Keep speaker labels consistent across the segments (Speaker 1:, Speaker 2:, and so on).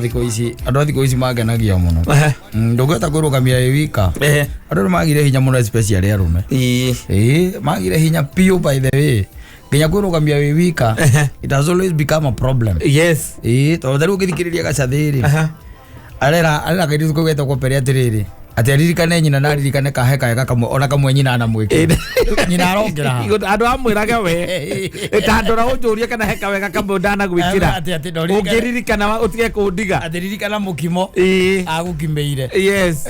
Speaker 1: Thikũ ici andũ a thikũ ici mangenagia mũno. Ndũngĩhota kwĩrũgamia wĩ wika. Andũ nĩ magire hinya mũno, especially arũme. Ĩĩ, magire hinya biũ. By the way, nginya kwĩrũgamia wĩ wika, it has always become a problem. Ĩĩ, tondũ ta rĩu ũngĩthikĩrĩria gacathĩ rĩ, arera kairĩtu kau getagwo Pere atĩrĩrĩ, atĩ aririkane nyina na aririkane kahe kaega kamwe ona kamwe nyina anamwĩkĩra, nyina arongera ha.
Speaker 2: Andå amwä we tandora å njå rie kana heka wega kamwe ndanagwä kä ra.
Speaker 1: Atĩ
Speaker 2: å ngä ririkana å tige kå ndiga.
Speaker 1: Atĩ ririkana mũkimo agũkimĩire.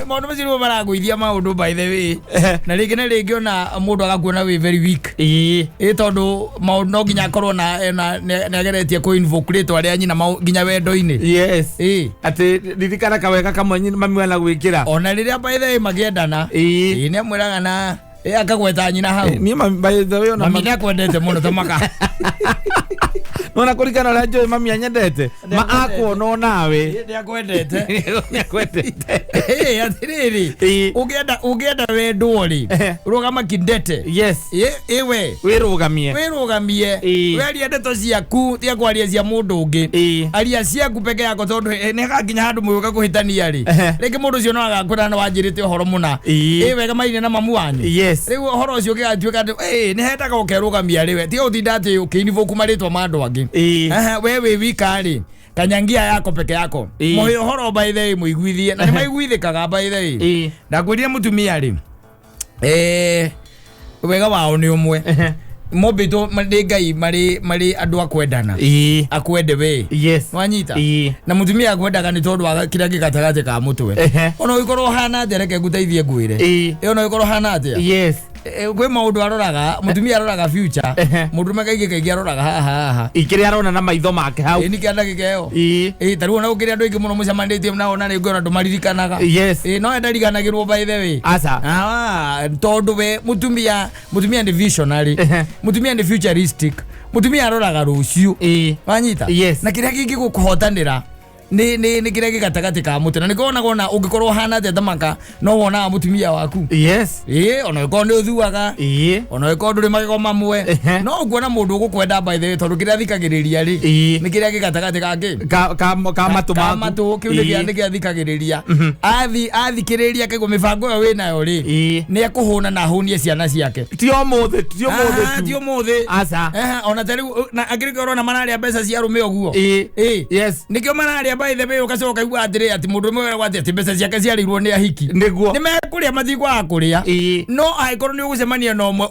Speaker 1: Maũndũ macio nĩmo maragũithia maũndũ, by the way, na rĩngĩ na rĩngĩ ona mũndũ agakuona wĩ very weak. Ĩ tondũ maũndũ no nginya akorwo na nĩ ageretie kũ invoke rĩtwa rĩa nyina nginya wendo-inĩ. Ĩ.
Speaker 2: Atä ririkana kawega kamwe mami wanagwä kä ra.
Speaker 1: Ona rĩrĩa, by the way, makĩendana, ĩ nĩ amwĩraga na ĩ akagweta nyina hau.
Speaker 2: Niä mami, by the way, ona
Speaker 1: mami nĩ akwendete mũno tamaka.
Speaker 2: Nona kå ringana å rä a njå mami anyendete ma akuona o nawe.
Speaker 1: Nĩ akwendete.
Speaker 2: Nĩ akwendete.
Speaker 1: Ĩ atĩrĩrĩ, ũngĩenda wendwo rĩ, rũgama kidete. Ĩ ĩwe
Speaker 2: wä rå gamie.
Speaker 1: Wĩrũgamie. Wearia ndeto ciaku, tiga kwaria cia mũndũ ũngĩ. Aria ciaku peke yako, tondũ nĩ hakinya handũ mũgĩũka kũhĩtania rĩ, rĩngĩ mũndũ ũcio no agakwĩra nĩ wanjĩrĩte ũhoro mũna. Ĩ wega maine na mamu wanyu. Rĩu ũhoro ũcio ũgĩgatuĩka atĩ nĩ hendaga ũkerũgamia rĩwe, tiga gũtinda atĩ ũkĩinvoke marĩtwa ma andũ angĩ. We wĩ wika rĩ, kanyangia yako peke yako. Mũhe ũhoro, by the way, mũiguithie, na nĩ maiguithĩkaga, by the way. Ndakwĩrire mũtumia rĩ, wega wao nĩ ũmwe, mombĩtwo nĩ Ngai marĩ andũ a kwendana. Akwende we. Wanyita? Na mũtumia akwendaga nĩ tondũ wa kĩrĩa gĩ gatagatĩ ka mũtwe. Ona ũngĩkorwo ũhana atĩa, reke ngũteithie ngwĩre. Ona ũngĩkorwo ũhana atĩa, kwĩ maũndũ aroraga. Mũtumia aroraga future. Mũndũrũme kaingĩ kaingĩ aroraga haha haha.
Speaker 2: Ikĩrĩa arona na maitho make hau.
Speaker 1: Ĩ nĩkĩ ndagĩka ĩyo.
Speaker 2: Ĩĩ.
Speaker 1: Ĩ ta rĩu ona gũkĩrĩ andũ aingĩ mũno mũcemanĩtie nao na rĩngĩ ona ndũmaririkanaga. Ĩ no ndariganagĩrwo, by the way.
Speaker 2: Aca.
Speaker 1: Ah, tondũ we mũtumia nĩ visionary. Mũtumia nĩ futuristic, mũtumia aroraga rũciũ. Wanyita?
Speaker 2: Yes.
Speaker 1: Na kĩrĩa kĩngĩ gũkũhotanĩra nĩ kĩrĩa gĩ gatagatĩ ka mũtĩ, na nĩkĩo wonaga ona ũngĩkorwo ũhana atĩa tamaka, no wonaga mũtumia waku. Ĩ ona ũngĩkorwo nĩ ũthuaga, ona ũngĩkorwo ndũrĩ magego mamwe, no ũkuona mũndũ ũgũkwenda, by the way, tondũ kĩrĩa athikagĩrĩria rĩ, nĩ kĩrĩa gĩ gatagatĩ ka kĩ
Speaker 2: ka matũ
Speaker 1: ka
Speaker 2: maku.
Speaker 1: Matũ kĩu nĩkĩo nĩkĩo athikagĩrĩria. Athikĩrĩria akaigua mĩbango ĩyo wĩnayo rĩ, nĩ ekũhũna na ahũnie ciana ciake.
Speaker 2: Ti ũmũthĩ, ti ũmũthĩ
Speaker 1: Ah,
Speaker 2: tu.
Speaker 1: ti ũmũthĩ.
Speaker 2: Aca.
Speaker 1: Ona ta rĩu na angĩrĩkĩo ũrona mararĩa mbeca cia arũme ũguo. Ĩ. Nĩkĩo mararĩa, by the way. Ũgacoka ũkaigua atĩrĩ, atĩ mũndũ ũmwe weragwo atĩ mbeca ciake ciarĩirwo nĩ ahiki. Nĩ mekũrĩa, matikwaga kũrĩa. No angĩkorwo nĩ ũgũcemania na ũmwe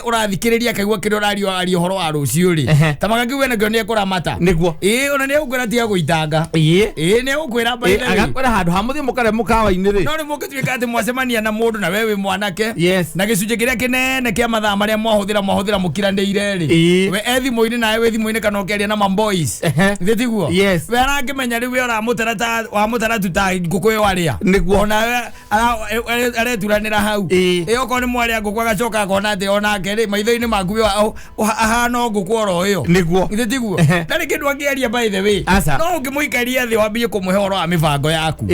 Speaker 1: ũrathikĩrĩria akaigua kĩrĩa ũraria, aria ũhoro wa rũciũ rĩ, ta magakiuga nakĩo nĩ ekũramata. Ĩ ona nĩ egũkwĩra tiga gũitanga. Ĩ nĩ egũkwĩra, by the way.
Speaker 2: Agakwĩra handũ ha mũthiĩ mũkarĩa mũkawa-inĩ rĩ.
Speaker 1: No rĩu mũngĩtuĩka atĩ mwacemania na mũndũ na we wĩ mwanake, na gĩcunjĩ kĩrĩa kĩnene kĩa mathaa marĩa mwahũthĩra mũkiranĩire rĩ, we e thimũ-inĩ nawe wĩ thimũ-inĩ kana ũkĩaria na mamboys. Githĩ tiguo?
Speaker 2: Yes.
Speaker 1: We arakĩmenya rĩu we ũramũtara ta wamũtara tu ta ngũkũ ĩyo arĩa. Onawe areturanĩra hau. Ĩ okorwo nĩ mwarĩa ngũkũ, agacoka akona atĩ onake rĩ, maitho-inĩ maku we ahana o ngũkũ oro ĩyo. Githĩ tiguo? Ndarĩ kĩndũ angĩaria, by the way.
Speaker 2: Aca.
Speaker 1: No ũngĩmũikaria thĩ wambie kũmũhe ũhoro wa mĩbango yaku,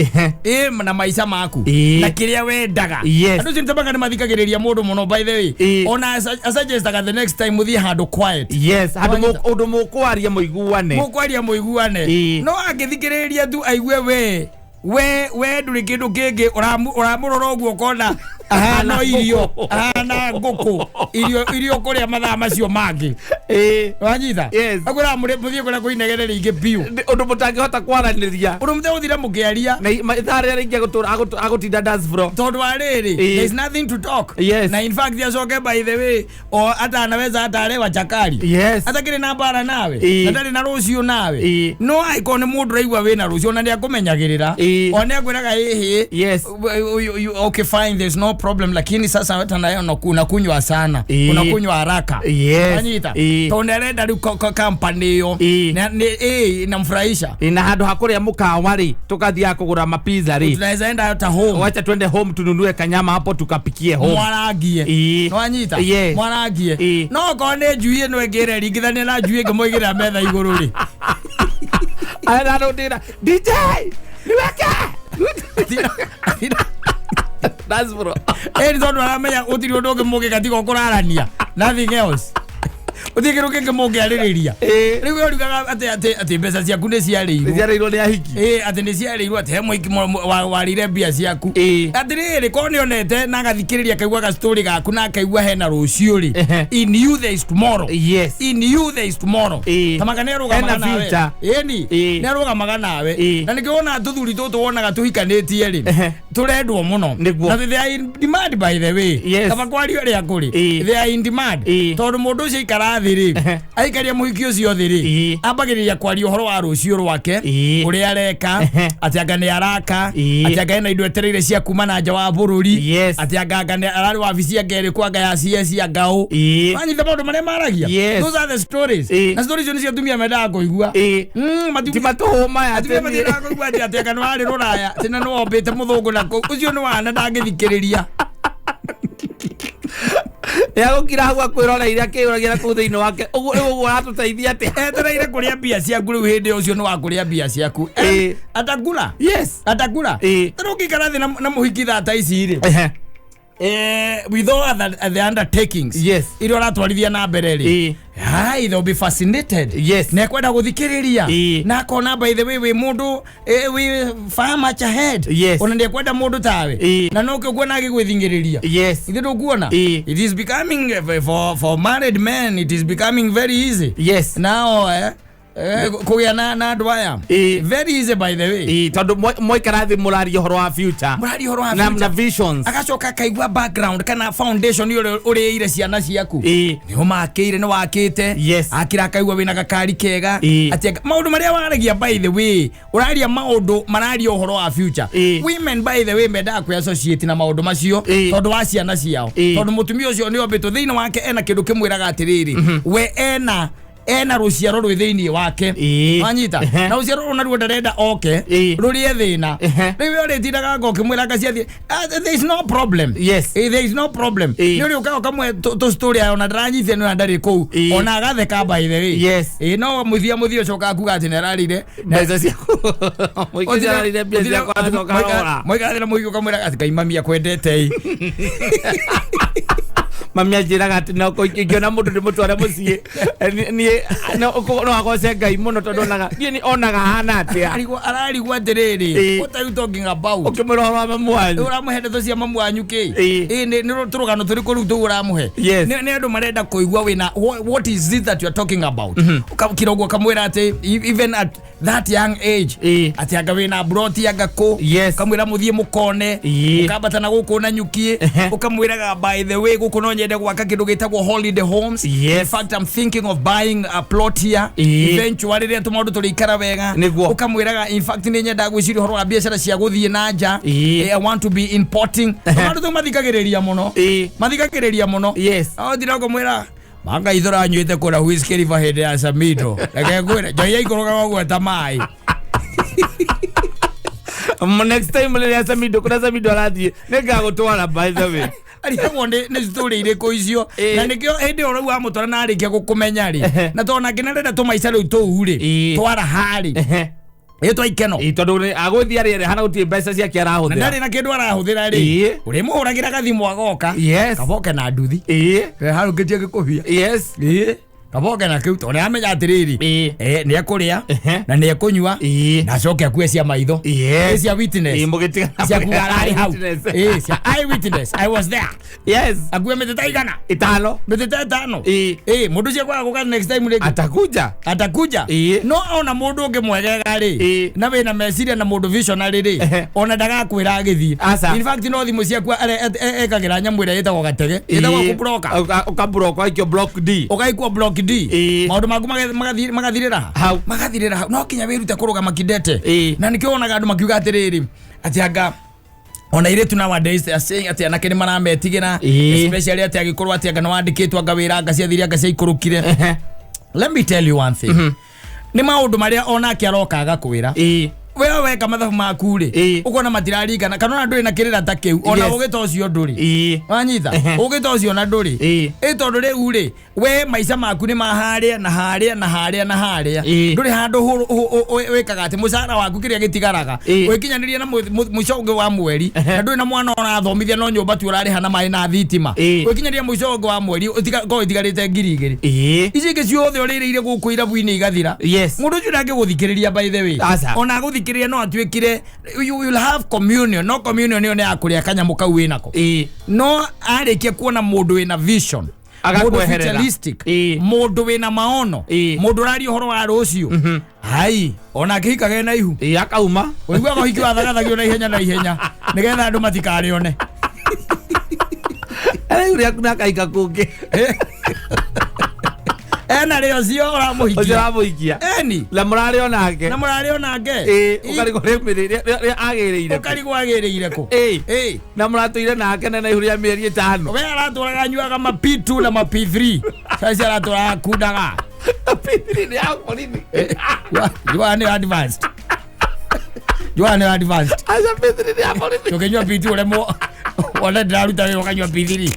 Speaker 1: ĩ na maica maku, na kĩrĩa wendaga. Andũ acio nĩtamanga nĩ mathikagĩrĩria mũndũ mũno, by the way. Ona asuggestaga the next time mũthiĩ handũ quiet.
Speaker 2: Yes, handũ
Speaker 1: Wanyita?
Speaker 2: Ũndũ mũkwaria mũiguane.
Speaker 1: Mũkwaria mũiguane. No angĩthikĩrĩria tu aigue we ndũrĩ kĩndũ kĩngĩ, ũramũrora ũguo ũkona ahana irio, ahana ngũkũ irio irio kũrĩa mathaa macio mangĩ. Wanyita?
Speaker 2: Yes.
Speaker 1: Akwĩra mũthiĩ kũrĩa kũinegene rĩingĩ biũ.
Speaker 2: Ũndũ mũtangĩhota kwaranĩria.
Speaker 1: Ũndũ mũtegũthira mũkĩaria.
Speaker 2: Na ithaa rĩrĩa rĩngĩ agũtinda dance floor.
Speaker 1: Tondũ wa rĩrĩ, there's nothing to talk. Na in fact acoke, by the way, o atanaweza atarewa chakari, atakĩrĩ na mbara nawe, na ndarĩ na rũciũ nawe. No angĩkorwo nĩ mũndũ ũraigua wĩna rũciũ, ona nĩ akũmenyagĩrĩra. O nĩ akwĩraga ĩhĩ, okay, fine, there's no problem, lakini sasa hata nayo unakunywa sana, unakunywa haraka. Wanyita? Tondũ nĩ arenda rĩu company ĩyo. Inamfurahisha.
Speaker 2: Na handũ ha kũrĩa mũkawa rĩ, tũkathiaga kũgũra mapizza rĩ,
Speaker 1: tunaweza enda hata home.
Speaker 2: Wacha twende home tununue kanyama hapo tukapikie home.
Speaker 1: Mwarangie. Nwanyita? Mwarangie. No okorwo nĩ njui ĩno ĩngĩ ĩreringithania na njui ĩngĩ mũigĩrĩra metha igũrũ rĩ,
Speaker 2: Ararundira DJ niweke dance floor.
Speaker 1: Ĩni tondũ aramenya gũtirĩ ũndũ ũngĩ mũngĩka tiga kũrarania, nothing else. Gũtirĩ kĩndũ kĩngĩ mũngĩarĩrĩria. Rĩu we ũriugaga atĩ mbeca ciaku nĩ ciarĩirwo.
Speaker 2: Ciarĩirwo nĩ ahiki.
Speaker 1: Ĩĩ, atĩ nĩ ciarĩirwo, atĩ he mũhiki warĩire mbia ciaku. Atĩrĩrĩ, korwo nĩ onete na agathikĩrĩria, akaigua gastory gaku na akaigua hena rũciũ rĩ, in you there is tomorrow. In you there is tomorrow. Tamaka nĩ arũgamaga
Speaker 2: Hena
Speaker 1: nawe.
Speaker 2: future.
Speaker 1: Ĩni, nĩ arũgamaga nawe. Na nĩkĩo wonaga tũthuri tũtũ wonaga tũhikanĩtie rĩ, tũrendwo mũno.
Speaker 2: Nĩguo.
Speaker 1: Na they are in demand, by the way. Kaba kwaria ũrĩa kũrĩ, they are in demand, tondũ mũndũ ũcio aikara thĩ rĩ, aikaria mũhiki ũcio thĩ rĩ, ambagĩrĩria kwaria ũhoro wa rũciũ rwake, ũrĩa areka, atĩ anga nĩ araka, atĩ anga ena indo etereire cia kuma na nja wa bũrũri, atĩ anga nĩ ararĩ wabici, anga ĩrĩkũ, anga ya CS, anga ũ. Wanyita maũndũ marĩa maragia? Those are the stories. Na stories icio nĩcio atumia mendaga kũigua.
Speaker 2: Ti matũhũ maya.
Speaker 1: Atumia
Speaker 2: atĩ
Speaker 1: matiendaga kũigua atĩ anga nĩ warĩ rũraya, atĩ na nĩ wombĩte mũthũngũ na kũu. Ũcio nĩ wana ndangĩthikĩrĩria.
Speaker 2: Nĩagũkira hau akwĩroreire akĩyũragia na kũu thĩinĩ wake, ũguo rĩu ũguo ũratũteithia atĩa?
Speaker 1: Etereire kũrĩa mbia ciaku. Rĩu hĩndĩ ũcio nĩ wa kũrĩa mbia ciaku. Atakula. Atakula. Rĩu ũngĩikara thĩ na mũhiki thaa ta ici rĩ, with all other, the undertakings iria ũratwarithia na mbere rĩ, hai, they'll be fascinated. Na ekwenda gũthikĩrĩria, na akona, by the way, wĩ mũndũ wĩ far much ahead. Ona nĩekwenda mũndũ tawe. Na nokĩo kuona agĩgwĩthingĩrĩria. Ithe ndũkuona? It is becoming for married men, it is becoming very easy now kũgĩa na andũ aya. Very easy, by the way.
Speaker 2: Tondũ mwaikara thĩ mũraria ũhoro wa future.
Speaker 1: Mũraria ũhoro wa
Speaker 2: na,
Speaker 1: future.
Speaker 2: Na visions.
Speaker 1: Agacoka akaigua background kana foundation ũrĩa ũrĩire ciana ciaku, nĩ ũmakĩire, nĩ wakĩte. Akĩra akaigua wĩna gakari kega. Atĩ maũndũ marĩa waragia, by the way, ũraria maũndũ mararia ũhoro wa future. Women, by the way, mendaga kwĩ associate na maũndũ macio tondũ wa ciana ciao. Tondũ mũtumia ũcio nĩ ombĩtwo thĩinĩ wake ena kĩndũ kĩmwĩraga atĩrĩrĩ, we ena rũciaro rwĩ thĩinĩ wake. Wanyita? Na rũciaro rũu naruo ndarenda oke rũrĩe thĩna. Rĩu we ũrĩtindaga ngo ũkĩmwĩra anga ciathiĩ. Ah, there is no problem. There is no problem. Nĩ ũrĩũkaga ũkamwe tũ story ona ndaranyitire nĩ ndarĩ kũu. Ona agatheka, by the way. No mũthia mũthia ũcokaga kuga atĩ nĩararire
Speaker 2: Mbeca ciaku. Mũingĩ ararire mbia ciakwa acoka arora.
Speaker 1: Mũikarathĩ na mũhiki ũkamwĩra atĩ Ngai mami akwendete ĩ.
Speaker 2: Mami anjĩraga atĩ no ingĩona mũndũ ndĩmũtware mũciĩ, niĩ no agoce Ngai mũno tondũ onaga niĩ onaga hana atĩa.
Speaker 1: Ararigwo atĩrĩrĩ, what are you talking about?
Speaker 2: Ũkĩmwĩra ũhoro wa mamu wanyu.
Speaker 1: Ũramũhe ndeto cia mamu wanyu kĩ? Ĩ nĩ tũrũgano tũrĩkũ rĩu tũu ũramũhe? Nĩ andũ marenda kũigua wĩna what is it that you are talking about? Ũkakira ũguo ũkamwĩra atĩ even at that young age, atĩ anga wĩna broti anga kũ. Ũkamwĩra mũthiĩ mũkone. Ũkambata na gũkũ na nyuki. Ũkamwĩraga, by the way, gũkũ no nyende gwaka kĩndũ gĩtagwo holiday homes. In fact, I'm thinking of buying a plot here eventually rĩrĩa tũmaũndũ tũrĩikara wega. Ũkamwĩraga, in fact, nĩ nyendaga gwĩciria ũhoro wa biacara cia gũthiĩ na nja. I want to be importing. Tũmaũndũ tũu mathikagĩrĩria mũno. Mathikagĩrĩria mũno. No ndira kũmwĩra manga ithũra nyuĩte kũra Whiskey River hĩndĩ ya Samido, reke ngwĩre njohi yaikũrũkaga ũguo ta maĩ.
Speaker 2: Next time rĩrĩa Samido, kũrĩa Samido arathiĩ, nĩngagũtwara, by the way.
Speaker 1: Arigagwo nĩ story irĩkũ icio. Na nĩkĩo hĩndĩ ĩyo rĩu wamũtwara na arĩkia gũkũmenya rĩ, na tondũ nake nĩarenda tũmaica rĩu tũu rĩ, twara harĩ ĩ twa ikeno.
Speaker 2: Tondũ agũthiĩ arĩere hana gũtirĩ mbeca ciake
Speaker 1: Na
Speaker 2: arahũthĩra.
Speaker 1: Ndarĩ na kĩndũ arahũthĩra rĩ, ũrĩmũhũragĩra gathimũ agoka. Kaboke na nduthi harũkĩtie gĩkũbia. Kaboke na kĩu tondũ nĩamenya atĩrĩrĩ, nĩ ekũrĩa na nĩ ekũnyua na acoke akue cia maitho. Ĩ cia witness.
Speaker 2: Mũgĩtigana.
Speaker 1: Cia kuga ararĩ hau.
Speaker 2: Witness.
Speaker 1: Ĩ cia eye witness, I was there. Akue mĩtĩ ta igana.
Speaker 2: 5.
Speaker 1: Mĩtĩ ta 5. Ĩ mũndũ ũcio kwaga gũka next time rĩngĩ.
Speaker 2: Atakuja.
Speaker 1: Atakuja. No ona mũndũ ũngĩ mwegega rĩ, na wĩna meciria na mũndũ visionary rĩ, ona ndagakwĩra agĩthiĩ.
Speaker 2: Aca.
Speaker 1: In fact, no thimũ ciaku ekagĩra nyamũ ĩrĩa ĩtagwo gatege, ĩtagwo kũbroka.
Speaker 2: Ũkablock, waikio block D.
Speaker 1: Ũgaikwo block D. Maũndũ maku magathirĩra
Speaker 2: Hau.
Speaker 1: Magathirĩra hau. No kinya wĩrute kũrũgama kidete. Na nĩkĩo wonaga andũ makiuga atĩrĩrĩ, atĩ anga ona irĩtu nowadays they are saying atĩ anake nĩ marametigĩra, especially atĩ agĩkorwo atĩ anga nĩ wandĩkĩtwo anga wĩra anga ciathire anga ciaikũrũkire. Let me tell you one thing, nĩ maũndũ marĩa onake aroka agakwĩra. We weka mathabu maku rĩ, ũkona matiraringana, kana ona ndũrĩ na kĩrĩra ta kĩu, ona ũgĩ ta ũcio ndũrĩ. Wanyita? Ũgĩ ta ũcio ona ndũrĩ. Ĩ tondũ rĩu rĩ, we maica maku nĩ ma harĩa na harĩa na harĩa na harĩa. Ndũrĩ handũ wĩkaga atĩ mũcara waku kĩrĩa gĩtigaraga wĩkinyanĩrie na mũico ũngĩ wa mweri, na ndũrĩ na mwana ũrathomithia, no nyũmba tu ũrarĩha na maĩ na thitima. Wĩkinyanĩrie mũico ũngĩ wa mweri, ũkorwo ĩtigarĩte 2000. Ici ingĩ ciothe ũrĩrĩire gũkũ irabu-inĩ igathira. Mũndũ ũcio ndangĩgũthikĩrĩria, by the way.
Speaker 2: Aca.
Speaker 1: Ona agũthikĩrĩria no atuĩkire you will have communion, no communion ĩyo nĩ ya kũrĩa kanyamũ kau wĩnako. No arĩkia kuona mũndũ wĩna vision, mũndũ
Speaker 2: Agakweherera.
Speaker 1: futuristic, mũndũ wĩna maono, mũndũ ũraria ũhoro wa rũciũ, hai, ona akĩhikaga na ihu.
Speaker 2: Akauma.
Speaker 1: Ũiguaga ũhiki wathagathagio na ihenya na ihenya nĩgetha andũ matikarĩone.
Speaker 2: Rĩu rĩaku nakaika kũngĩ.
Speaker 1: Ena rĩo cio
Speaker 2: ũcio
Speaker 1: ũramũhikia.
Speaker 2: Ũramũhikia.
Speaker 1: Eni.
Speaker 2: Na mũrarĩ onake.
Speaker 1: Na mũrarĩ onake.
Speaker 2: Ũkarigwo rĩu agĩrĩire kũ.
Speaker 1: Ũkarigwo agĩrĩire kũ.
Speaker 2: Na mũratũire nake na ihu rĩa mĩeri 5.
Speaker 1: We aratũraga anyuaga ma P2 na ma P3, caici aratũraga kundaga.
Speaker 2: P3 nĩ ya borithi.
Speaker 1: Jua nĩ advanced, jua nĩ advanced.
Speaker 2: Aca, P3 nĩ ya borithi.
Speaker 1: Ũkĩnyua P2 ũremwo wona ndĩraruta wĩra, ũkanyua P3.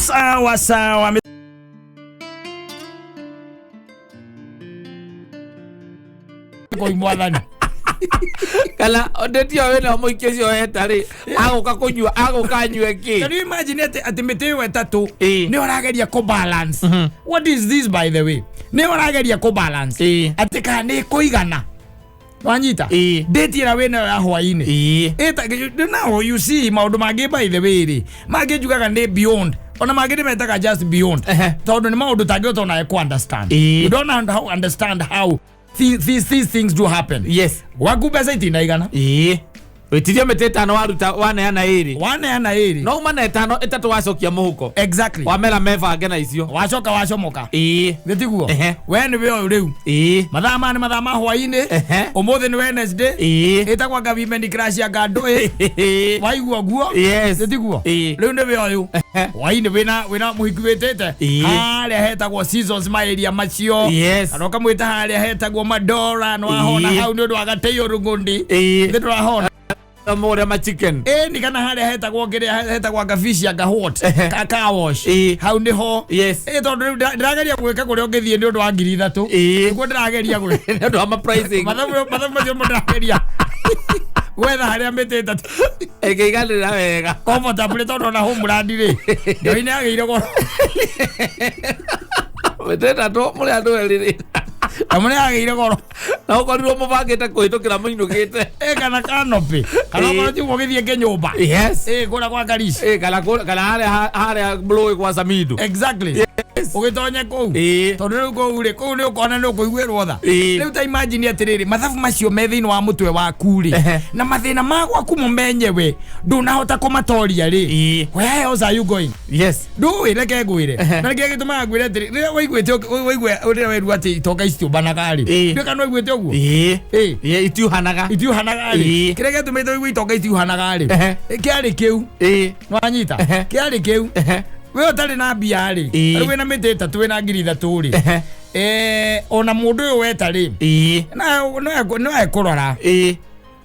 Speaker 1: Sawa sawa. Koi mwathani.
Speaker 2: Kana ndetio wĩna mũingĩ ũcio weta rĩ, agũka kũnyua, agũka anyue kĩ?
Speaker 1: Can you imagine atĩ mĩtĩ ĩyo ĩtatũ nĩ ũrageria kũ balance? What is this, by the way? Nĩ ũrageria kũ balance atĩ kana nĩ kũigana, wanyita? Date ĩrĩa wĩnayo ya hwainĩ. Now you see, maũndũ mangĩ, by the way rĩ, mangĩ njugaga nĩ beyond, ona mangĩ nĩ metaga just beyond, tondũ nĩ maũndũ tangĩhota onawe kũ understand. You don't know how understand how these things do happen. Gwaku mbeca itinaigana.
Speaker 2: Wĩtirie mĩtĩ 5, waruta waneana 2.
Speaker 1: Waneana 2.
Speaker 2: No uma na 5, 3 wacokia mũhuko. Wamera mebange na icio.
Speaker 1: Wacoka wacomoka. Gĩtiguo? We nĩ we ũyũ rĩu. Mathaa maya nĩ mathaa ma hwainĩ. Ũmũthĩ nĩ Wednesday. Ĩtagwo anga women crush, anga ndũĩ waigua ũguo. Gĩtiguo? Rĩu nĩ we ũyũ hwainĩ wĩna mũhiki wĩtĩte harĩa hetagwo Seasons, maeria macio, kana ũkamwĩta harĩa hetagwo Madora, nĩ wahona. Hau nĩ ũndũ wa gatĩo rũng'ũndi. Nĩ tũrahona.
Speaker 2: Mũrĩa ma chicken.
Speaker 1: Ĩni, kana harĩa hetagwo kĩrĩa hetagwo anga fish, anga what, ka car wash. Hau nĩho. Ĩ tondũ rĩu ndĩrageria gwĩka kũrĩa ũngĩthiĩ nĩ ũndũ wa 3000. Nĩguo ndĩrageria gwĩka.
Speaker 2: Nĩ ũndũ wa ma pricing.
Speaker 1: Mathabu macio mo ndĩrageria gwetha harĩa mĩtĩ 3
Speaker 2: ĩngĩiganĩra wega.
Speaker 1: Comfortably, tondũ ona homeland rĩ, njohi nĩ yagĩire goro.
Speaker 2: Mĩtĩ 3 mũrĩ andũ erĩ rĩ.
Speaker 1: Na nĩ yagĩire goro.
Speaker 2: Na ũkorirwo mũbangĩte kũhĩtũkĩra mũinũkĩte.
Speaker 1: Ĩ kana canopy, kana okorwo tiguo ũgĩthiĩ kĩnyũmba. Ĩ kũrĩa kwa Karish.
Speaker 2: Kana harĩa rũĩ gwa Samido.
Speaker 1: Exactly, ũgĩtonye kũu. Tondũ rĩu kũu rĩ, kũu nĩ ũkona nĩ ũkũiguĩrwo tha. Rĩu ta imagine atĩrĩrĩ, mathabu macio me thĩinĩ wa mũtwe waku rĩ, na mathĩna ma gwaku mo menyewe ndũnahota kũmatoria rĩ, where else are you going? Ndũĩ, reke ngwĩre. Na nĩkĩo gĩtũmaga ngwĩre atĩrĩ, rĩrĩa waiguĩte waigua rĩrĩa werwo atĩ itonga itiũmbanaga rĩ, ndiũĩ kana waiguĩte ũguo.
Speaker 2: Itiuhanaga.
Speaker 1: Itiuhanaga rĩ, kĩrĩa gĩatũmĩte ũigue itonga itiuhanaga rĩ, kĩarĩ kĩu. Nwanyita? Kĩarĩ kĩu. We ũtarĩ na mbia rĩ, rĩu wĩna mĩtĩ 3, wĩna 3000 rĩ, ona mũndũ ũyũ weta rĩ, no ekũrora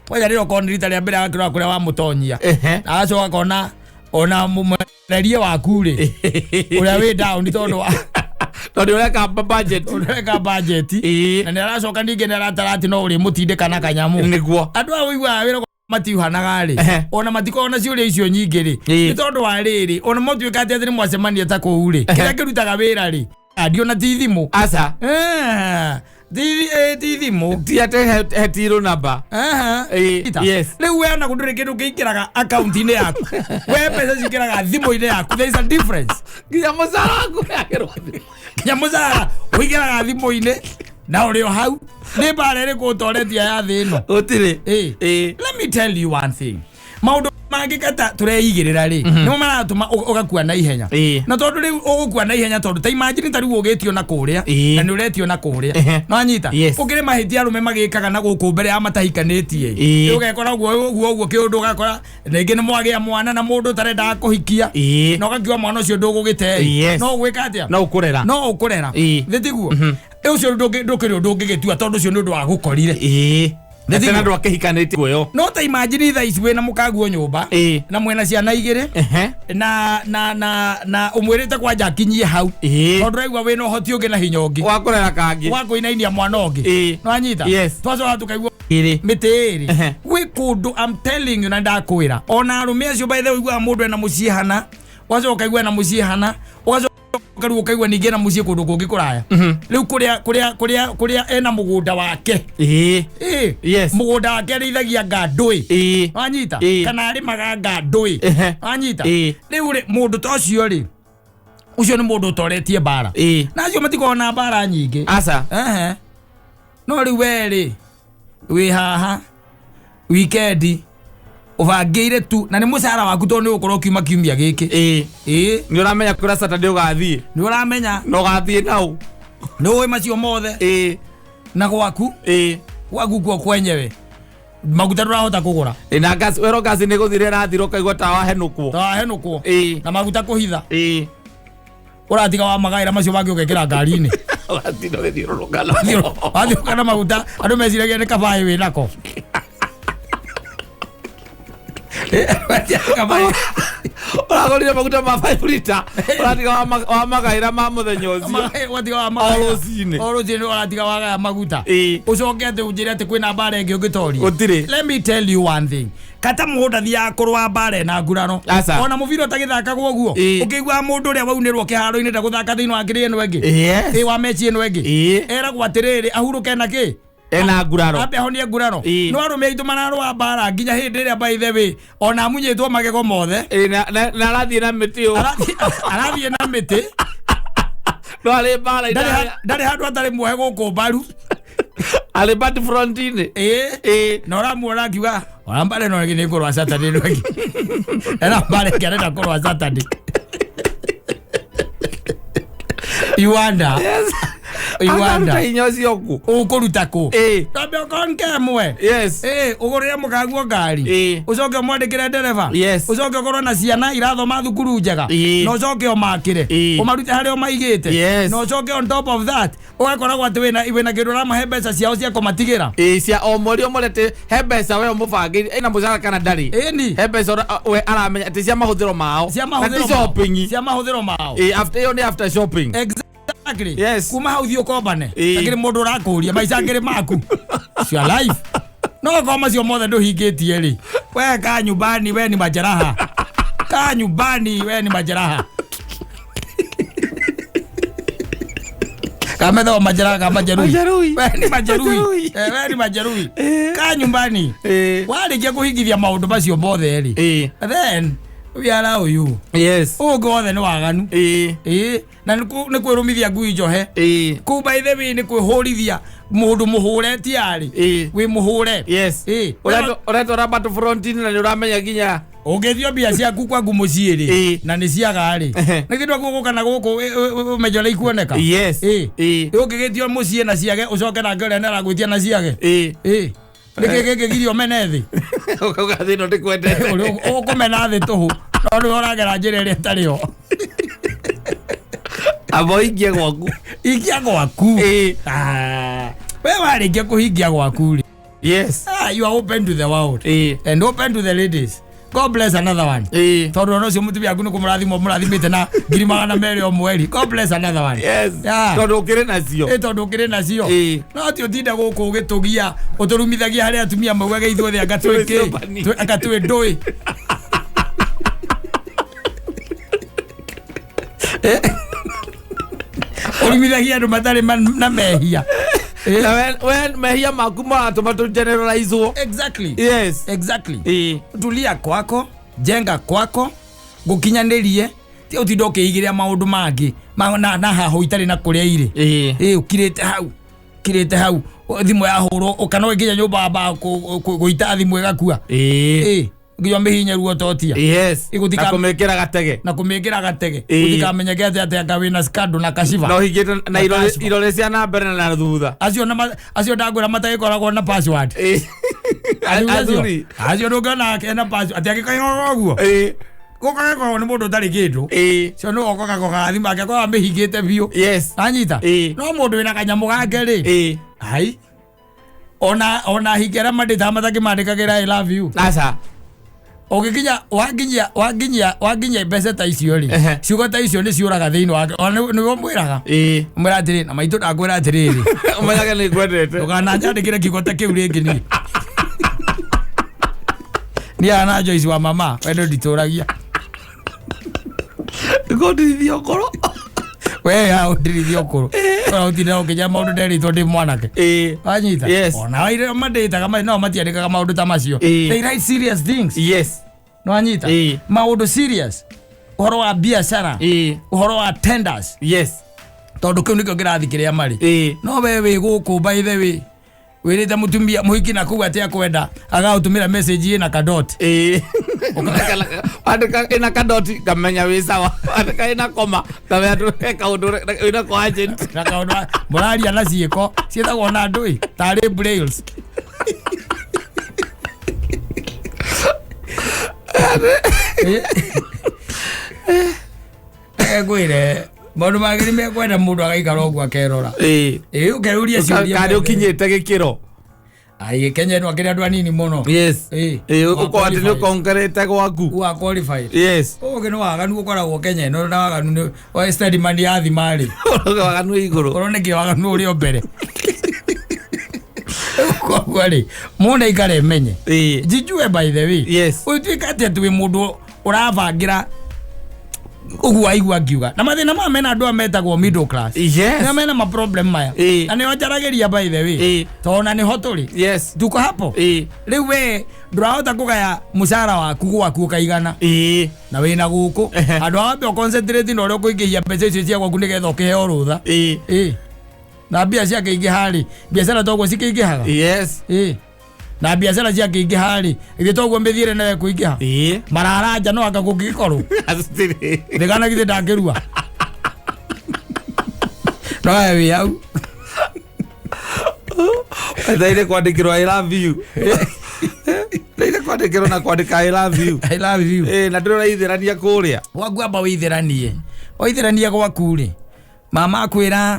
Speaker 1: kwanja rĩrĩa okorwo nĩ rita rĩa mbere agakĩrora kũrĩa wamũtonyia, na agacoka akona ona mũmererie waku rĩ, ũrĩa wĩ down tondũ
Speaker 2: Tondũ ũreka budget.
Speaker 1: Ũreka budget. Na nĩ aracoka ningĩ nĩ aratara atĩ no ũrĩmũtindĩka na kanyamũ. Andũ aya ũiguaga wĩra matiuhanaga rĩ, ona matikoragwo na ciũria icio nyingĩ rĩ, nĩ tondũ wa rĩrĩ, ona motuĩka atĩ nĩ mwacemania ta kũu rĩ, kĩrĩa kĩrutaga wĩra rĩ, andio na ti thimũ.
Speaker 2: Aca.
Speaker 1: Ti thimũ.
Speaker 2: Ti atĩ hetirwo namba.
Speaker 1: Aha. Ita. Rĩu we ona gũtirĩ kĩndũ kĩingĩraga akaunti-inĩ yaku, we mbeca cingĩraga thimũ-inĩ yaku. There is a difference.
Speaker 2: Nginya mũcara waku wagĩrwo.
Speaker 1: Nginya mũcara ũingĩraga thimũ-inĩ na ũrĩ o hau. Nĩ mbara ĩrĩkũ ũtoretie ya thĩ ĩno?
Speaker 2: Gũtirĩ.
Speaker 1: Let me tell you one thing, maũndũ Mangĩ kata tũreigĩrĩra rĩ, nĩmo maratũma ũgakua na ihenya. Na tondũ rĩu ũgũkua na ihenya, tondũ ta imagine ta rĩu ũgĩtio na kũrĩa na nĩ ũretio na kũrĩa. Nĩwanyita?
Speaker 2: Yes.
Speaker 1: Gũkĩrĩ mahĩtia arũme magĩkaga na gũkũ mbere ya matahikanĩtie. Ũgekora ũguo ũguo ũguo kĩũndũ, ũgakora rĩngĩ nĩ mwagĩa mwana na mũndũ ũtarendaga kũhikia, na ũgakiuga mwana ũcio ndũgũgĩte. No ũgwĩka atĩa?
Speaker 2: No ũkũrera.
Speaker 1: No ũkũrera. Thĩ tiguo? Ũcio ndũkĩrĩ ũndũ ũngĩgĩtua, tondũ ũcio nĩ ũndũ wa gũkorire.
Speaker 2: Na
Speaker 1: Nĩ
Speaker 2: tena
Speaker 1: tiguo?
Speaker 2: ndwakihikanĩtie kuoyo.
Speaker 1: No ta imagine thaa ici wĩna mũkaguo nyũmba na mwena ciana igĩrĩ na ũmwĩrĩte kwanja akinyie hau, tondũ ũraigua wĩna ũhoti ũngĩ na hinya ũngĩ
Speaker 2: wa kũrera kangĩ.
Speaker 1: Wa kũinainia mwana ũngĩ. Nĩwanyita?
Speaker 2: Yes.
Speaker 1: Twacoka tũkaigua
Speaker 2: Ĩrĩ.
Speaker 1: mĩtĩ ĩrĩ gwĩ kũndũ. I'm telling you, na ndakwĩra ona arũme acio, by the way, ũiguaga mũndũ ena mũciĩ hana, ũgacoka ũkaigua ena mũciĩ hana, ũgacoka rĩu ũkaigua ningĩ ena mũciĩ kũndũ kũngĩ kũraya, rĩu kũrĩa ena mũgũnda wake. Mũgũnda wake arĩithagia nga ndũĩ. Wanyita? Kana arĩmaga nga ndũĩ. Wanyita? Rĩu rĩ, mũndũ ta ũcio rĩ, ũcio nĩ mũndũ ũtoretie mbara. Na acio matikoragwo na mbara nyingĩ.
Speaker 2: Aca.
Speaker 1: Ehe. No rĩu we rĩ, wĩ haha wikendi ũbangĩire tu na nĩ mũcara waku, tondũ nĩ ũgũkorwo ũkiuma kiumia gĩkĩ.
Speaker 2: Nĩ ũramenya kũrĩa Saturday ũgathiĩ.
Speaker 1: Nĩ ũramenya.
Speaker 2: Na ũgathiĩ nau.
Speaker 1: Nĩ ũĩ macio mothe. Na gwaku, gwaku kuo kwenyewe maguta ndũrahota kũgũra.
Speaker 2: Na gas, wero gas nĩ gũthira ĩrathira, ũkaigua ta wahenũkwo.
Speaker 1: Tawahenũkwo. Na maguta kũhitha, ũratiga wa magaĩra macio mangĩ ũgekĩra ngari-inĩ.
Speaker 2: Ũgatinda ũgĩthiũrũrũka.
Speaker 1: Wathiũka na maguta, andũ meciragia nĩ kabaĩ wĩ nako. Kabaĩ.
Speaker 2: Ũragũrire maguta ma 5 liter, ũratiga wa magaĩra ma mũthenya ũcio.
Speaker 1: Watiga wa
Speaker 2: O
Speaker 1: magaĩra.
Speaker 2: rũcinĩ.
Speaker 1: O rũcinĩ ũratiga wagaya maguta. Ũcoke atĩ ũnjĩre atĩ kwĩna mbara ĩngĩ ũngĩtoria?
Speaker 2: Gũtirĩ.
Speaker 1: Let me tell you one thing, kata mũndũ athiaga kũrũa mbara ĩna nguraro.
Speaker 2: Aca.
Speaker 1: Ona mũbira ũtagĩthakagwo ũguo, ũkĩiguaga mũndũ ũrĩa waunĩrwo kĩharo-inĩ ndagũthaka thĩinĩ wa kĩrĩa ĩno ĩngĩ. Ĩ wa meci ĩno ĩngĩ, eragwo atĩrĩrĩ, ahurũke na kĩ?
Speaker 2: Ena nguraro.
Speaker 1: Ambe ahonie nguraro. No arũme aitũ mararũa mbara nginya hĩndĩ ĩrĩa, by the way, ona amunyĩtwo magego mothe.
Speaker 2: Na arathiĩ na mĩtĩ ũũ.
Speaker 1: Arathiĩ na mĩtĩ.
Speaker 2: No arĩ mbara.
Speaker 1: Ndarĩ handũ atarĩ muohe gũkũ mbaru.
Speaker 2: Arĩ bat front-inĩ.
Speaker 1: Na ũramuona akiuga ona mbara ĩno ĩngĩ nĩ ngũrũa Saturday ĩno ĩngĩ, ena mbara ĩngĩ arenda kũrũa Saturday. You wonder. You
Speaker 2: Akaruta
Speaker 1: wonder.
Speaker 2: hinya ũcio kũ?
Speaker 1: Ũkũruta kũ? Tambe okorwo nĩ kemwe. Ũgũrĩre mũkaguo ngari. Ũcoke ũmwandĩkĩre ndereba. Ũcoke ũkorwo na ciana irathoma thukuru njega. Na ũcoke ũmakĩre. Ũmarute harĩa ũmaigĩte. Na ũcoke on top of that ũgakoragwo atĩ wĩna kĩndũ ũramahe, mbeca ciao cia kũmatigĩra.
Speaker 2: Cia o mweri, o mweri atĩ he mbeca we ũmũbangĩire, ĩna mũcara kana ndarĩ. He mbeca we aramenya atĩ cia mahũthĩro mao.
Speaker 1: Cia
Speaker 2: Na
Speaker 1: mahũthĩro
Speaker 2: ti
Speaker 1: mao.
Speaker 2: shopping.
Speaker 1: Cia mahũthĩro mao.
Speaker 2: After ĩyo nĩ after shopping.
Speaker 1: Exactly. Kuma hau thiĩ ũkombane. Akĩrĩ mũndũ ũrakũria maica ngĩrĩ maku. It's your life. No okorwo macio mothe ndũhingĩtie rĩ, we kaa nyumbani, we ni majeraha. Kaa nyumbani, we ni majeraha. Kamethagwo majeraha ka majeruhi.
Speaker 2: Majeruhi.
Speaker 1: We ni majeruhi.
Speaker 2: Majeruhi.
Speaker 1: We ni majeruhi. Kaa nyumbani. Warĩkia kũhingithia maũndũ macio mothe rĩ, then we allow you. Ũngĩ wothe nĩ waganu. Na nĩ kwĩrũmithia ngui njohe. Kũu, by the way, nĩ kwĩhũrithia mũndũ mũhũre tiarĩ. Wĩ mũhũre.
Speaker 2: Ũretwara battle front-inĩ na nĩ ũramenya nginya
Speaker 1: Ũngĩthio mbia ciaku kwaku mũciĩ rĩ, na nĩ ciaga rĩ, nĩ kĩndũ gũka na gũkũ ũmenye ũrĩa ikuoneka. Ũngĩgĩtio mũciĩ na ciage, ũcoke nake ũrĩa nĩaragwĩtia na ciage. Nĩkĩ gĩkĩ giria ũmene thĩ?
Speaker 2: Ũkauga thĩ ĩno ndĩkwendete.
Speaker 1: Ũkũmena thĩ tũhũ, no nĩwe ũragera njĩra ĩrĩa ĩtarĩ yo.
Speaker 2: Amba ũhingie gwaku.
Speaker 1: Ingia gwaku. Ah, we warĩkia kũhingia gwaku rĩ, you are open to the world and open to the ladies. God bless another one. Tondũ ona ũcio mũtumia waku nĩ kũmũrathima mũrathimĩte na 200,000 o mweri. God bless another one.
Speaker 2: Tondũ ũkĩrĩ nacio.
Speaker 1: Tondũ ũkĩrĩ nacio. No ti ũtinde gũkũ ũgĩtũgia, ũtũrumithagia harĩa atumia maugage ithuothe anga twĩ
Speaker 2: Twĩ
Speaker 1: kĩ?
Speaker 2: company.
Speaker 1: Anga twĩ ndũĩ. Ũrumithagia andũ matarĩ na mehia.
Speaker 2: Na we mehia maku maratũma tũ generalize-wo.
Speaker 1: Exactly. Tulia kwako, jenga kwako, gũkinyanĩrie, ti ũtinde ũkĩigĩrĩra maũndũ mangĩ na haho itarĩ na kũrĩa irĩ. Ũkirĩte hau, ũkirĩte hau, thimũ yahũrwo ũkana ũgĩkinya nyũmba wambaga gũita thimũ ĩgakua. Nginya mĩhinye ruo totia.
Speaker 2: Yes.
Speaker 1: Ĩgũtika-
Speaker 2: Na kũmĩkĩra gatege.
Speaker 1: Na kũmĩkĩra gatege.
Speaker 2: Ĩĩ.
Speaker 1: Gũtikamenyeke atĩ atĩ anga wĩna scandal na kashiba.
Speaker 2: Na ũhingĩte na irore
Speaker 1: kashiba.
Speaker 2: irore cia na mbere na thutha.
Speaker 1: Acio na acio ndangwĩra matagĩkoragwo na password.
Speaker 2: Ĩĩ.
Speaker 1: Athuri acio.
Speaker 2: Athuri.
Speaker 1: Acio ndũngĩona ena password. Atĩ angĩkaigua ũguo.
Speaker 2: Ĩĩ.
Speaker 1: Gũkagĩkoragwo nĩ mũndũ ũtarĩ kĩndũ.
Speaker 2: Ĩĩ.
Speaker 1: Cio nĩ gokogakoga thimũ ake akoragwo amĩhingĩte biũ.
Speaker 2: Yes.
Speaker 1: Anyita.
Speaker 2: Ĩĩ.
Speaker 1: No mũndũ wĩna kanyamũ gake rĩ.
Speaker 2: Ĩĩ.
Speaker 1: Ai. Ona hingi arĩa mandĩtaga matakĩmandĩkagĩra I love you.
Speaker 2: Aca.
Speaker 1: Ũgĩkinya wakinyia wakinyia wakinyia mbeca ta icio rĩ.
Speaker 2: Ehe.
Speaker 1: Ciugo ta icio nĩ ciũraga thĩinĩ wake. Ona nĩwe ũmwĩraga.
Speaker 2: Ĩĩ.
Speaker 1: Ũmwĩra atĩrĩ na maitũ ndakwĩra atĩrĩrĩ.
Speaker 2: Ũmenyage nĩ ngwendete.
Speaker 1: Ndũkananjandĩkĩre kiugo ta kĩu rĩngĩ niĩ. Niĩ haha na Joyce wa mama wendo nditũragia.
Speaker 2: Ngũndirithia ũkũrũ.
Speaker 1: We haha ũndirithia ũkũrũ. Ora ũtinda ũkĩnjĩra maũndũ nderĩtwo ndĩ mwanake.
Speaker 2: Ĩĩ.
Speaker 1: Wanyita?
Speaker 2: Yes.
Speaker 1: Ona aire mandĩtaga no matiandĩkaga maũndũ ta macio.
Speaker 2: Ĩĩ.
Speaker 1: They write serious things.
Speaker 2: Yes.
Speaker 1: Nĩwanyita?
Speaker 2: Ĩĩ.
Speaker 1: Maũndũ serious. Ũhoro wa biacara.
Speaker 2: Ĩĩ.
Speaker 1: Ũhoro wa tenders.
Speaker 2: Yes.
Speaker 1: Tondũ kĩu nĩkĩo kĩrathi kĩrĩa marĩ.
Speaker 2: Ĩĩ.
Speaker 1: No we wĩ gũkũ by the way. Wĩrĩte mũtumia mũhiki na kũu atĩ akwenda agagũtũmĩra message ĩna kadot.
Speaker 2: Ĩĩ. Andĩka ĩna kadoti ngamenya wĩ sawa. Andĩka ĩna koma ngamenya ndũ kaũndũ wĩna ko agent.
Speaker 1: Na kaũndũ mũraria na ciĩko ciĩtagwo na ndũĩ tarĩ brails. Ngwĩre maũndũ mangĩ nĩ mekwenda mũndũ agaikara ũguo akerora.
Speaker 2: Ĩĩ.
Speaker 1: Ĩĩ ũkeyũria ciũria.
Speaker 2: Karĩ ũkinyĩte gĩkĩro.
Speaker 1: Ai Kenya ĩno akĩrĩ andũ anini mũno.
Speaker 2: Yes.
Speaker 1: Ĩĩ.
Speaker 2: Ĩĩ ũkorwo atĩ nĩ ũkongerete gwaku.
Speaker 1: Who are qualified.
Speaker 2: Yes.
Speaker 1: Ũngĩ nĩ waganu ũkoragwo Kenya ĩno na waganu nĩ wa steady man ya thima rĩ.
Speaker 2: Waganu wĩ igũrũ.
Speaker 1: Korwo nĩkĩ waganu ũrĩ o mbere. Koguo rĩ mũndũ aikare emenye.
Speaker 2: Ĩĩ.
Speaker 1: Njijue by the way.
Speaker 2: Yes.
Speaker 1: Ũtuĩka atĩ atĩ wĩ mũndũ ũrabangĩra ũguo aigua ngiuga. Na mathĩna maya mena andũ aya metagwo middle class.
Speaker 2: Yes.
Speaker 1: Nĩo mena ma problem maya.
Speaker 2: Ĩĩ.
Speaker 1: Na nĩo njaragĩria by the way.
Speaker 2: Ĩĩ.
Speaker 1: Tondũ na nĩho tũrĩ.
Speaker 2: Yes.
Speaker 1: Tuko hapo.
Speaker 2: Ĩĩ.
Speaker 1: Rĩu we ndũrahota kũgaya mũcara waku gwaku ũkaigana.
Speaker 2: Ĩĩ.
Speaker 1: Na wĩna gũkũ.
Speaker 2: Ehe.
Speaker 1: Andũ a wambe ũconcentrate na ũrĩa ũkũingĩhia mbeca icio cia gwaku nĩgetha ũkĩheo rũtha.
Speaker 2: Ĩĩ.
Speaker 1: Ĩĩ. Na mbia ciakĩingĩha rĩ, biacara toguo cikĩingĩhaga.
Speaker 2: Yes.
Speaker 1: Ĩĩ. Na biacara ciakĩingĩha rĩ, ithuĩ toguo mĩthiĩre nayo ĩkũingĩha.
Speaker 2: Ĩĩ.
Speaker 1: Mararanja no anga kũngĩgĩkorwo.
Speaker 2: Acirĩ.
Speaker 1: Thĩgana githĩ ndangĩrua. No we wĩ hau.
Speaker 2: Etereire kwandĩkĩrwo I love you. Etereire kwandĩkĩrwo na kwandĩka I love you.
Speaker 1: I love you.
Speaker 2: Ĩĩ na ndũrĩ ũraithĩrania kũrĩa.
Speaker 1: Gwaku amba wĩithĩranie. Waithĩrania gwaku rĩ, mama akwĩra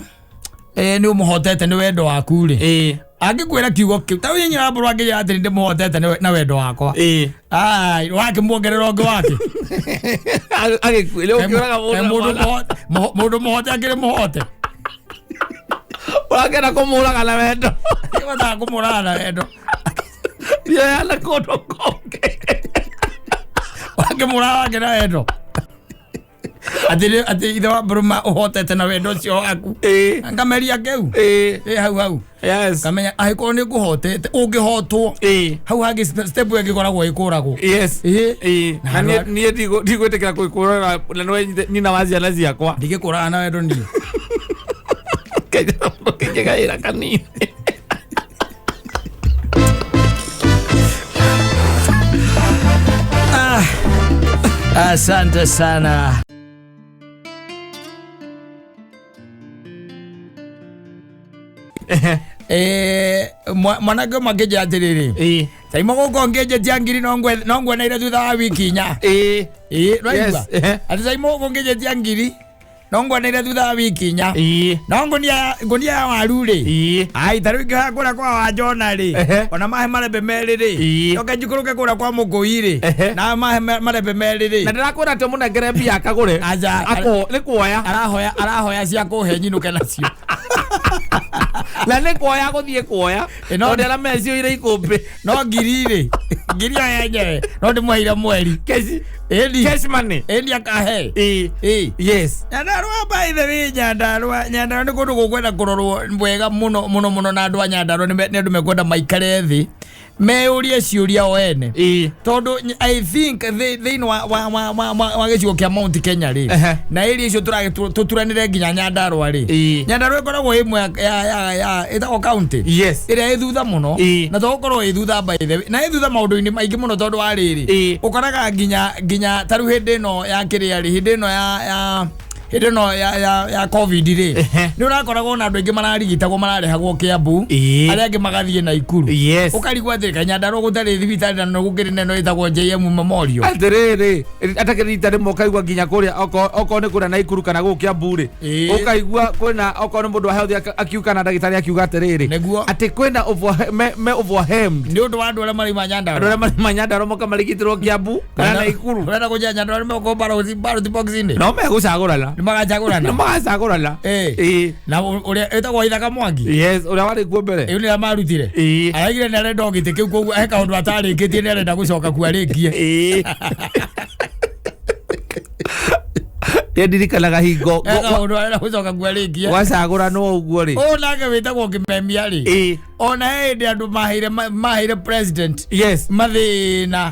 Speaker 1: nĩ ũmũhotete nĩ wendo waku rĩ.
Speaker 2: Ĩĩ.
Speaker 1: Angĩkwĩra kiugo kĩu, ta ũyũ nyina mbũrũ angĩnjĩra atĩ nĩndĩmũhotete na wendo wakwa.
Speaker 2: Ĩĩ.
Speaker 1: Ai, wakĩmuongerera ũngĩ wake.
Speaker 2: Agĩkuĩra ũkĩũraga
Speaker 1: Mũndũ
Speaker 2: mũndũ.
Speaker 1: mũndũ mũhote akĩrĩ mũhote.
Speaker 2: Ũrakena kũmũraga na wendo.
Speaker 1: Nĩbataga kũmũraga na wendo.
Speaker 2: Ndioyana kũndũ kũngĩ.
Speaker 1: Wakĩmũraga wake na wendo. Atĩ atĩ ithe wa mbũrũ ũhotete na wendo ũcio waku.
Speaker 2: Ĩĩ.
Speaker 1: Ngameria kĩu.
Speaker 2: Ĩĩ.
Speaker 1: Ĩ hau hau.
Speaker 2: Yes.
Speaker 1: Ngamenya angĩkorwo nĩ ngũhotete ũngĩhotwo.
Speaker 2: Ĩĩ.
Speaker 1: Hau hangĩ step ĩngĩ ĩkoragwo ĩkũragwo.
Speaker 2: Yes.
Speaker 1: Ĩĩ.
Speaker 2: Ĩĩ. Na niĩ ndigwĩtĩkĩra kwĩkũrana na nĩwe nyina wa ciana ciakwa.
Speaker 1: Ndingĩkũraga na wendo niĩ.
Speaker 2: Kĩnjĩgaĩra kanini.
Speaker 1: Ah, asante sana. Mwanake ũmwe akĩnjĩra atĩrĩrĩ
Speaker 2: Ĩĩ.
Speaker 1: taima gũkũ ngĩnjĩtia ngiri no ngweneire thutha wa wiki inya.
Speaker 2: Ĩĩ.
Speaker 1: Ĩĩ, nĩwaigua?
Speaker 2: Yes, ehe.
Speaker 1: Atĩ taima gũkũ ngĩnjĩtia ngiri no ngweneire thutha wa wiki inya.
Speaker 2: Ĩĩ.
Speaker 1: No ngũnia ya waru rĩ.
Speaker 2: Ĩĩ.
Speaker 1: Ai ta rĩu ingĩoya kũrĩa kwa Wanjona rĩ.
Speaker 2: Ehe.
Speaker 1: Ona mahe marembe merĩ rĩ.
Speaker 2: Ĩĩ.
Speaker 1: Njoke njikũrũke kũrĩa kwa Mũkũi rĩ.
Speaker 2: Ehe.
Speaker 1: Na mahe marembe merĩ rĩ.
Speaker 2: Na ndĩrakwĩra atĩ ũmũnengere mbia akagũre.
Speaker 1: Aja.
Speaker 2: Nĩ kuoya.
Speaker 1: Arahoya cia kũhe nyinũke nacio.
Speaker 2: Na nĩ kuoya gũthiĩ kuoya.
Speaker 1: Ĩno-
Speaker 2: Tondũ aramecioire ikũmbĩ.
Speaker 1: No ngiri rĩ. Ngiri ĩyo yenyewe no ndĩmũheire mweri.
Speaker 2: Cash.
Speaker 1: Ĩni.
Speaker 2: Cash money.
Speaker 1: Ĩni akahe.
Speaker 2: Ĩĩ.
Speaker 1: Ĩĩ.
Speaker 2: Yes.
Speaker 1: Nyandarua by the way, Nyandarua, Nyandarua nĩ kũndũ gũkwenda kũrorwo wega mũno mũno mũno na andũ a Nyandarua nĩ andũ mekwenda maikare thĩ. Meyũrie ciũria o ene. Tondũ I think thĩinĩ wa gĩcigo kĩa Mount Kenya rĩ, na area icio tũturanĩre nginya Nyandarua rĩ, Nyandarua ĩkoragwo ĩmwe ya ĩtagwo county ĩrĩa ĩ thutha mũno, na to gũkorwo ĩ thutha, by the way, na ĩ thutha maũndũ-inĩ maingĩ mũno, tondũ wa rĩrĩ, ũkoraga nginya ta rĩu hĩndĩ ĩno ya kĩrĩa rĩ, hĩndĩ ĩno ya hĩndĩ ĩno ya COVID rĩ, nĩ ũrakoragwo na andũ aingĩ mararigitagwo mararehagwo Kiambu, arĩa angĩ magathiĩ Naikuru. Ũkarigwo atĩrĩ, kaĩ Nyandarua gũtarĩ thibitarĩ na no gũkĩrĩ na ĩno ĩtagwo JM Memorial?
Speaker 2: Atĩrĩrĩ, atakĩrita rĩmwe ũkaigua nginya kũrĩa okorwo nĩ kũrĩa Naikuru kana gũkũ Kiambu rĩ, ũkaigua kwĩna okorwo nĩ mũndũ wa health akiuga na ndagĩtarĩ akiuga atĩrĩrĩ, atĩ kwĩna me overwhelmed
Speaker 1: nĩ ũndũ wa andũ arĩa maraima
Speaker 2: andũ
Speaker 1: Nyandarua,
Speaker 2: arĩa marima Nyandarua moka marigitĩrwo Kiambu kana Naikuru.
Speaker 1: Ũrenda kũnjia Nyandarua nĩ megũkorwo ballot box-inĩ?
Speaker 2: No megũcagũrana.
Speaker 1: Nĩ magacagũrana.
Speaker 2: Nĩ magacagũrana.
Speaker 1: Na ũrĩa ĩtagwo Ithaka Mwangi,
Speaker 2: Yes, ũrĩa warĩ kuo mbere.
Speaker 1: ĩyo nĩyo marutire. Araigire nĩ arenda o gĩtĩ kĩu, koguo he kaũndũ atarĩkĩtie, nĩ arenda gũcoka kuo arĩkie.
Speaker 2: Niĩ ndirikanaga hingo
Speaker 1: He kaũndũ arenda gũcoka kuo arĩkie.
Speaker 2: gwacagũranwo ũguo rĩ.
Speaker 1: Ũyũ nake wĩtagwo Kĩmemia rĩ, ona he hĩndĩ andũ maheire president mathĩna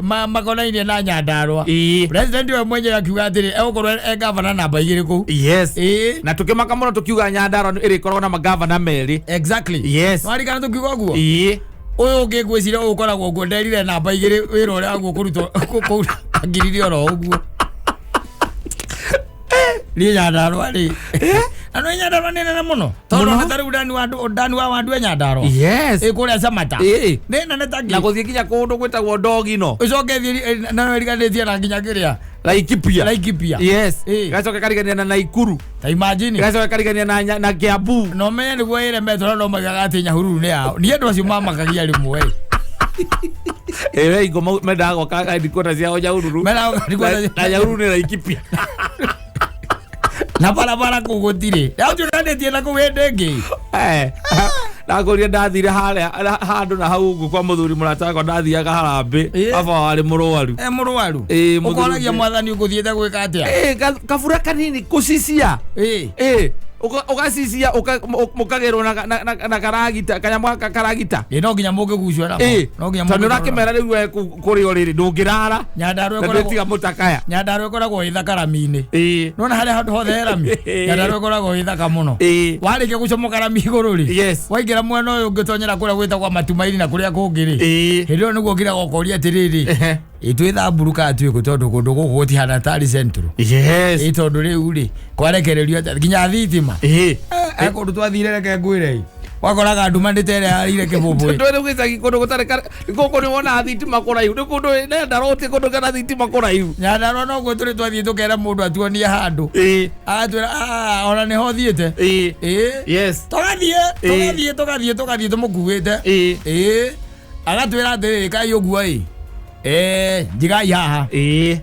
Speaker 1: makonainie na Nyandarua. President we mwenyewe akiuga atĩrĩ, egũkorwo e gavana namba 2 kũu.
Speaker 2: Na tukĩmaka mũno tũkiuga Nyandarua ĩrĩkoragwo na magavana merĩ.
Speaker 1: Warikana tũkiuga ũguo? Ũyũ ũngĩ ngwĩciria ũyũ ũkoragwo ũguo nderire namba 2 wĩra ũrĩa waguo kũrutwo kũu angiririe oro ũguo. Niĩ Nyandarua rĩ, na nĩ Nyandarua nĩ nene mũno, tondũ
Speaker 2: Mũno.
Speaker 1: ona ta rĩu ndani wa wandu e Nyandarua ĩ kũrĩa Samata nĩ nene ta
Speaker 2: Na
Speaker 1: ngĩ
Speaker 2: gũthiĩ nginya kũndũ gwĩtagwo Ndogino.
Speaker 1: Ũcoke thiĩ na ĩriganĩtie na nginya kĩrĩa,
Speaker 2: Laikipia.
Speaker 1: Laikipia.
Speaker 2: Gacoka karigania na Naikuru.
Speaker 1: Ta imagine.
Speaker 2: Gacoka karigania na Kiambu.
Speaker 1: Na ũmenye nĩguo ĩremetwo, na no maugaga atĩ Nyahururu nĩ yao. Niĩ andũ acio mamakagia rĩmwe.
Speaker 2: Ĩ we ingo mendaga gwaka headquarters ciao Nyahururu.
Speaker 1: Mendaga gwaka headquarters.
Speaker 2: Na Nyahururu nĩ Laikipia.
Speaker 1: Na barabara kũu gũtirĩ, yatuĩkanĩtie na kũu hĩndĩ ĩngĩ.
Speaker 2: Ndakũria ndathire harĩa handũ na hau ũguo kwa mũthuri mũrata wakwa, ndathiaga harambĩ. Baba warĩ mũrwaru.
Speaker 1: E mũrwaru.
Speaker 2: Mũthuri
Speaker 1: Ũkoragia
Speaker 2: ũngĩ.
Speaker 1: mwathani, ũgũthiĩte gwĩka atĩa?
Speaker 2: Kabura kanini kũcicia. Ũgacicia mũkagĩrwo na karagita, kanyamũ gaka karagita.
Speaker 1: Ĩ, no nginya mũngĩgucio nako. No nginya
Speaker 2: Tondũ
Speaker 1: mũngĩtwarwo.
Speaker 2: ũrakĩmera rĩu we kũrĩa ũrĩrĩ ndũngĩrara
Speaker 1: Nyandarua
Speaker 2: na
Speaker 1: ĩkoragwo
Speaker 2: ndwĩtiga mũtakaya.
Speaker 1: Nyandarua ĩkoragwo ĩ thaka rami-inĩ. Nona harĩa handũ hothe he rami, Nyandarua ĩkoragwo ĩ thaka mũno. Warĩkia gũcomoka rami igũrũ rĩ, waingĩra mwena ũyũ ũngĩtonyera kũrĩa gwĩtagwo Matumaini na kũrĩa kũngĩ rĩ, hĩndĩ ĩyo nĩguo ngiraga ũkoria atĩrĩrĩ, ĩ twĩ Thamburu kana twĩ kũ? Tondũ kũndũ gũkũ gũtihana tarĩ central. Ĩ tondũ rĩu rĩ, kwarekererio atĩa nginya thitima? Kũndũ twathire, reke ngwĩre, wakoraga nduma nĩ ta ĩrĩa yarĩire kĩbũbũĩ.
Speaker 2: Ndwere gĩcagi kũndũ gũtarĩ gũkũ nĩ wonaga thitima kũraihu, nĩ kũndũ Nyandarua gũtirĩ kũndũ kana thitima kũraihu.
Speaker 1: Nyandarua noguo tũrĩ twathiĩ tũkera mũndũ atuonie handũ, agatwĩra, "Ah, ona nĩho thiĩte." Tũgathiĩ, tũgathiĩ, tũgathiĩ, tũgathiĩ tũmũkuĩte. Agatwĩra atĩrĩrĩ, kai ũguo ĩ, njigai haha.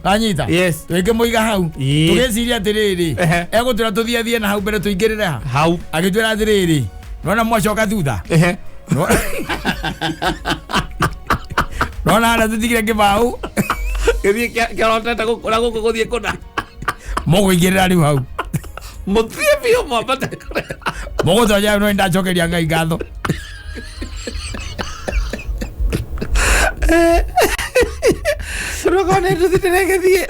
Speaker 1: Kanyita? Tũgĩkĩmũiga hau, tũgĩciria atĩrĩrĩ, egũtwĩra tũthiĩ athiĩ na hau mbere tũingĩrĩre ha.
Speaker 2: Hau.
Speaker 1: Agĩtwĩra atĩrĩrĩ, nona mwacoka thutha, nona harĩa tũtigire kĩbaũ,
Speaker 2: Gĩthiĩ kĩrotete gũkũ na gũkũ gũthiĩ kũna.
Speaker 1: Mũgũingĩrĩra rĩu hau.
Speaker 2: Mũthiĩ biũ mwambate kũrĩa.
Speaker 1: Mũgũtonya no ndacokeria Ngai ngatho.
Speaker 2: Rũko nĩ nduthi ndĩregĩthiĩ.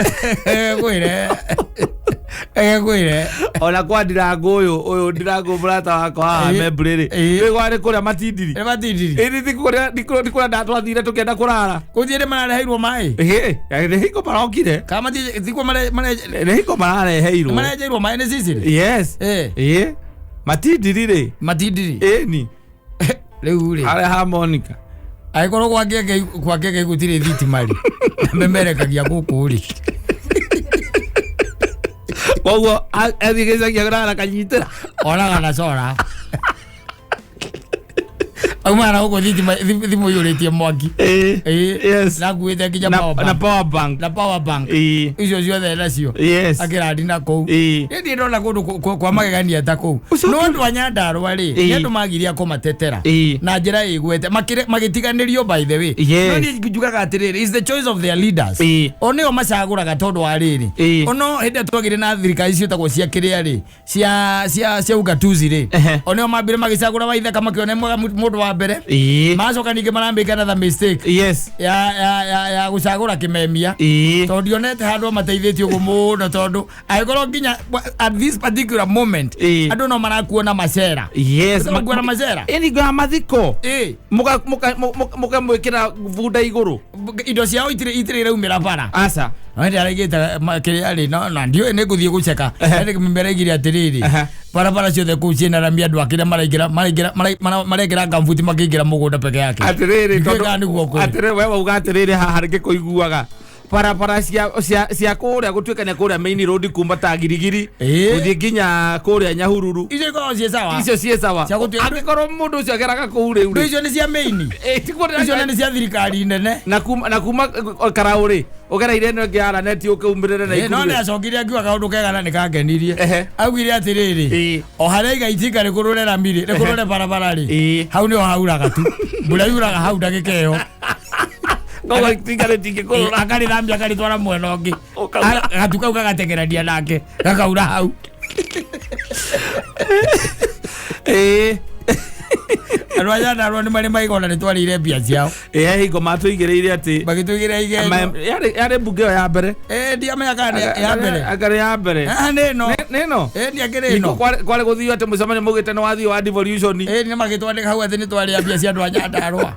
Speaker 1: Ngwĩre, ngwĩre.
Speaker 2: Ona kwa Ndirango, ũyũ Ndirango mũrata wakwa haha, Membley rĩ, rĩ kũrĩa Matindiri.
Speaker 1: Nĩ Matindiri.
Speaker 2: Ĩ, ti kũrĩa ti kũrĩa ndatwathire tũkĩenda kũrara.
Speaker 1: Gũthiĩ nĩ marareheirwo maĩ?
Speaker 2: Ĩhĩ, nĩ hingo marokire.
Speaker 1: Kana tikuo
Speaker 2: Nĩ hingo marareheirwo.
Speaker 1: marenjeirwo maĩ nĩ Sicily?
Speaker 2: Yes. Ĩ, Matindiri rĩ.
Speaker 1: Matindiri.
Speaker 2: Ĩni.
Speaker 1: Rĩu rĩ,
Speaker 2: harĩa ha Monica.
Speaker 1: Angĩkorwo kwa Ngenge gũtirĩ thitima rĩ, na memerekagia gũkũ rĩ.
Speaker 2: Koguo athiĩ gĩcagi agũraga kanyitĩra.
Speaker 1: Onaga na cora aumana na gũkũ thitima, thimũ iyũrĩtie mwaki. Nakuĩte nginya power
Speaker 2: na
Speaker 1: bank.
Speaker 2: Power bank.
Speaker 1: Na power bank. Icio ciothe nacio akĩrandi na kũu. Nĩ ndona kũndũ kwa magegania ta kũu. No andũ a Nyandarua rĩ, nĩ andũ magiria kũmatetera na njĩra ĩgwete magĩtiganĩrio, by the way. No niĩ njugaga atĩrĩrĩ, is the choice of their leaders. O nĩo macagũraga, tondũ wa rĩrĩ, ono hĩndĩ ĩrĩa twagĩire na thirikari ciĩtagwo cia kĩrĩa rĩ, cia ugatuzi rĩ, o nĩo mambire magĩcagũra Waithaka, makĩona mwega mũndũ wa ya mbere. Macoka ningĩ maramĩka another mistake ya gũcagũra kĩmemia. Tondũ ndionete handũ mateithĩtie ũguo mũno, tondũ angĩkorwo nginya at this particular moment andũ no marakuona macera. Makuona macera.
Speaker 2: Ĩni ngo ya mathiko. Muka muka muka mwĩkĩra bunda igũrũ.
Speaker 1: Indo ciao itirĩ iraumĩra bara.
Speaker 2: Aca.
Speaker 1: No hĩndĩ araigĩte kĩrĩa rĩ, no na ndiũĩ nĩ ngũthiĩ gũceka. Nĩ mĩmera atĩrĩrĩ, barabara ciothe kũu ciĩna rami, andũ akĩrĩa maraingĩra maraingĩra marekĩra ngambuti makĩingĩra mũgũnda peke yake.
Speaker 2: Atĩrĩrĩ,
Speaker 1: Ndiũĩ kana nĩguo kũrĩ.
Speaker 2: Atĩrĩrĩ, we wauga atĩrĩrĩ, haha ngĩkũiguaga barabara cia cia cia kũrĩa gũtuĩkania kũrĩa main road kuma ta Girigiri gũthiĩ nginya kũrĩa Nyahururu,
Speaker 1: Icio ikoragwo ciĩ sawa.
Speaker 2: Icio ciĩ sawa.
Speaker 1: Cia
Speaker 2: Angĩkorwo mũndũ ũcio ageraga kũu rĩu rĩ.
Speaker 1: Icio nĩ cia main.
Speaker 2: Tiguo.
Speaker 1: Icio nĩ cia thirikari nene.
Speaker 2: Na kuma Karaũ rĩ, ũgereire ĩno ĩngĩ ya Raneti ũkĩumĩrĩre na
Speaker 1: No
Speaker 2: Ikuru
Speaker 1: nĩ
Speaker 2: rĩ.
Speaker 1: acokire akiuga kaũndũ kega na nĩ kangenirie. Augire atĩrĩrĩ, o harĩa iga itinga rĩkũrũre rami rĩ, rĩkũrũre barabara rĩ, hau nĩho hauraga tu. Mbura yuraga hau ndagĩka ĩyo.
Speaker 2: Koguo itinga rĩtingĩkũrũra.
Speaker 1: Akarĩthambia akarĩtwara mwena ũngĩ.
Speaker 2: Ũkaura.
Speaker 1: Gatu kau gagatengerania nake gakaura hau. Andũ a Nyandarua nĩ marĩ maigona nĩ twarĩire mbia ciao.
Speaker 2: He hingo matũigĩrĩire atĩ
Speaker 1: Magĩtũigĩra igenyo.
Speaker 2: Yarĩ mbunge ĩyo ya mbere.
Speaker 1: Ndiamenya kana nĩ ya mbere.
Speaker 2: Anga nĩ ya mbere.
Speaker 1: Ah, nĩ ĩno.
Speaker 2: Nĩ ĩno.
Speaker 1: Ndiakĩrĩ
Speaker 2: Hingo
Speaker 1: ĩno.
Speaker 2: kwarĩ gũthio atĩ mũcemanio maugĩte nĩ wathio wa devolution.
Speaker 1: Nĩ magĩtwandĩka hau atĩ nĩ twarĩa mbia cia andũ a Nyandarua.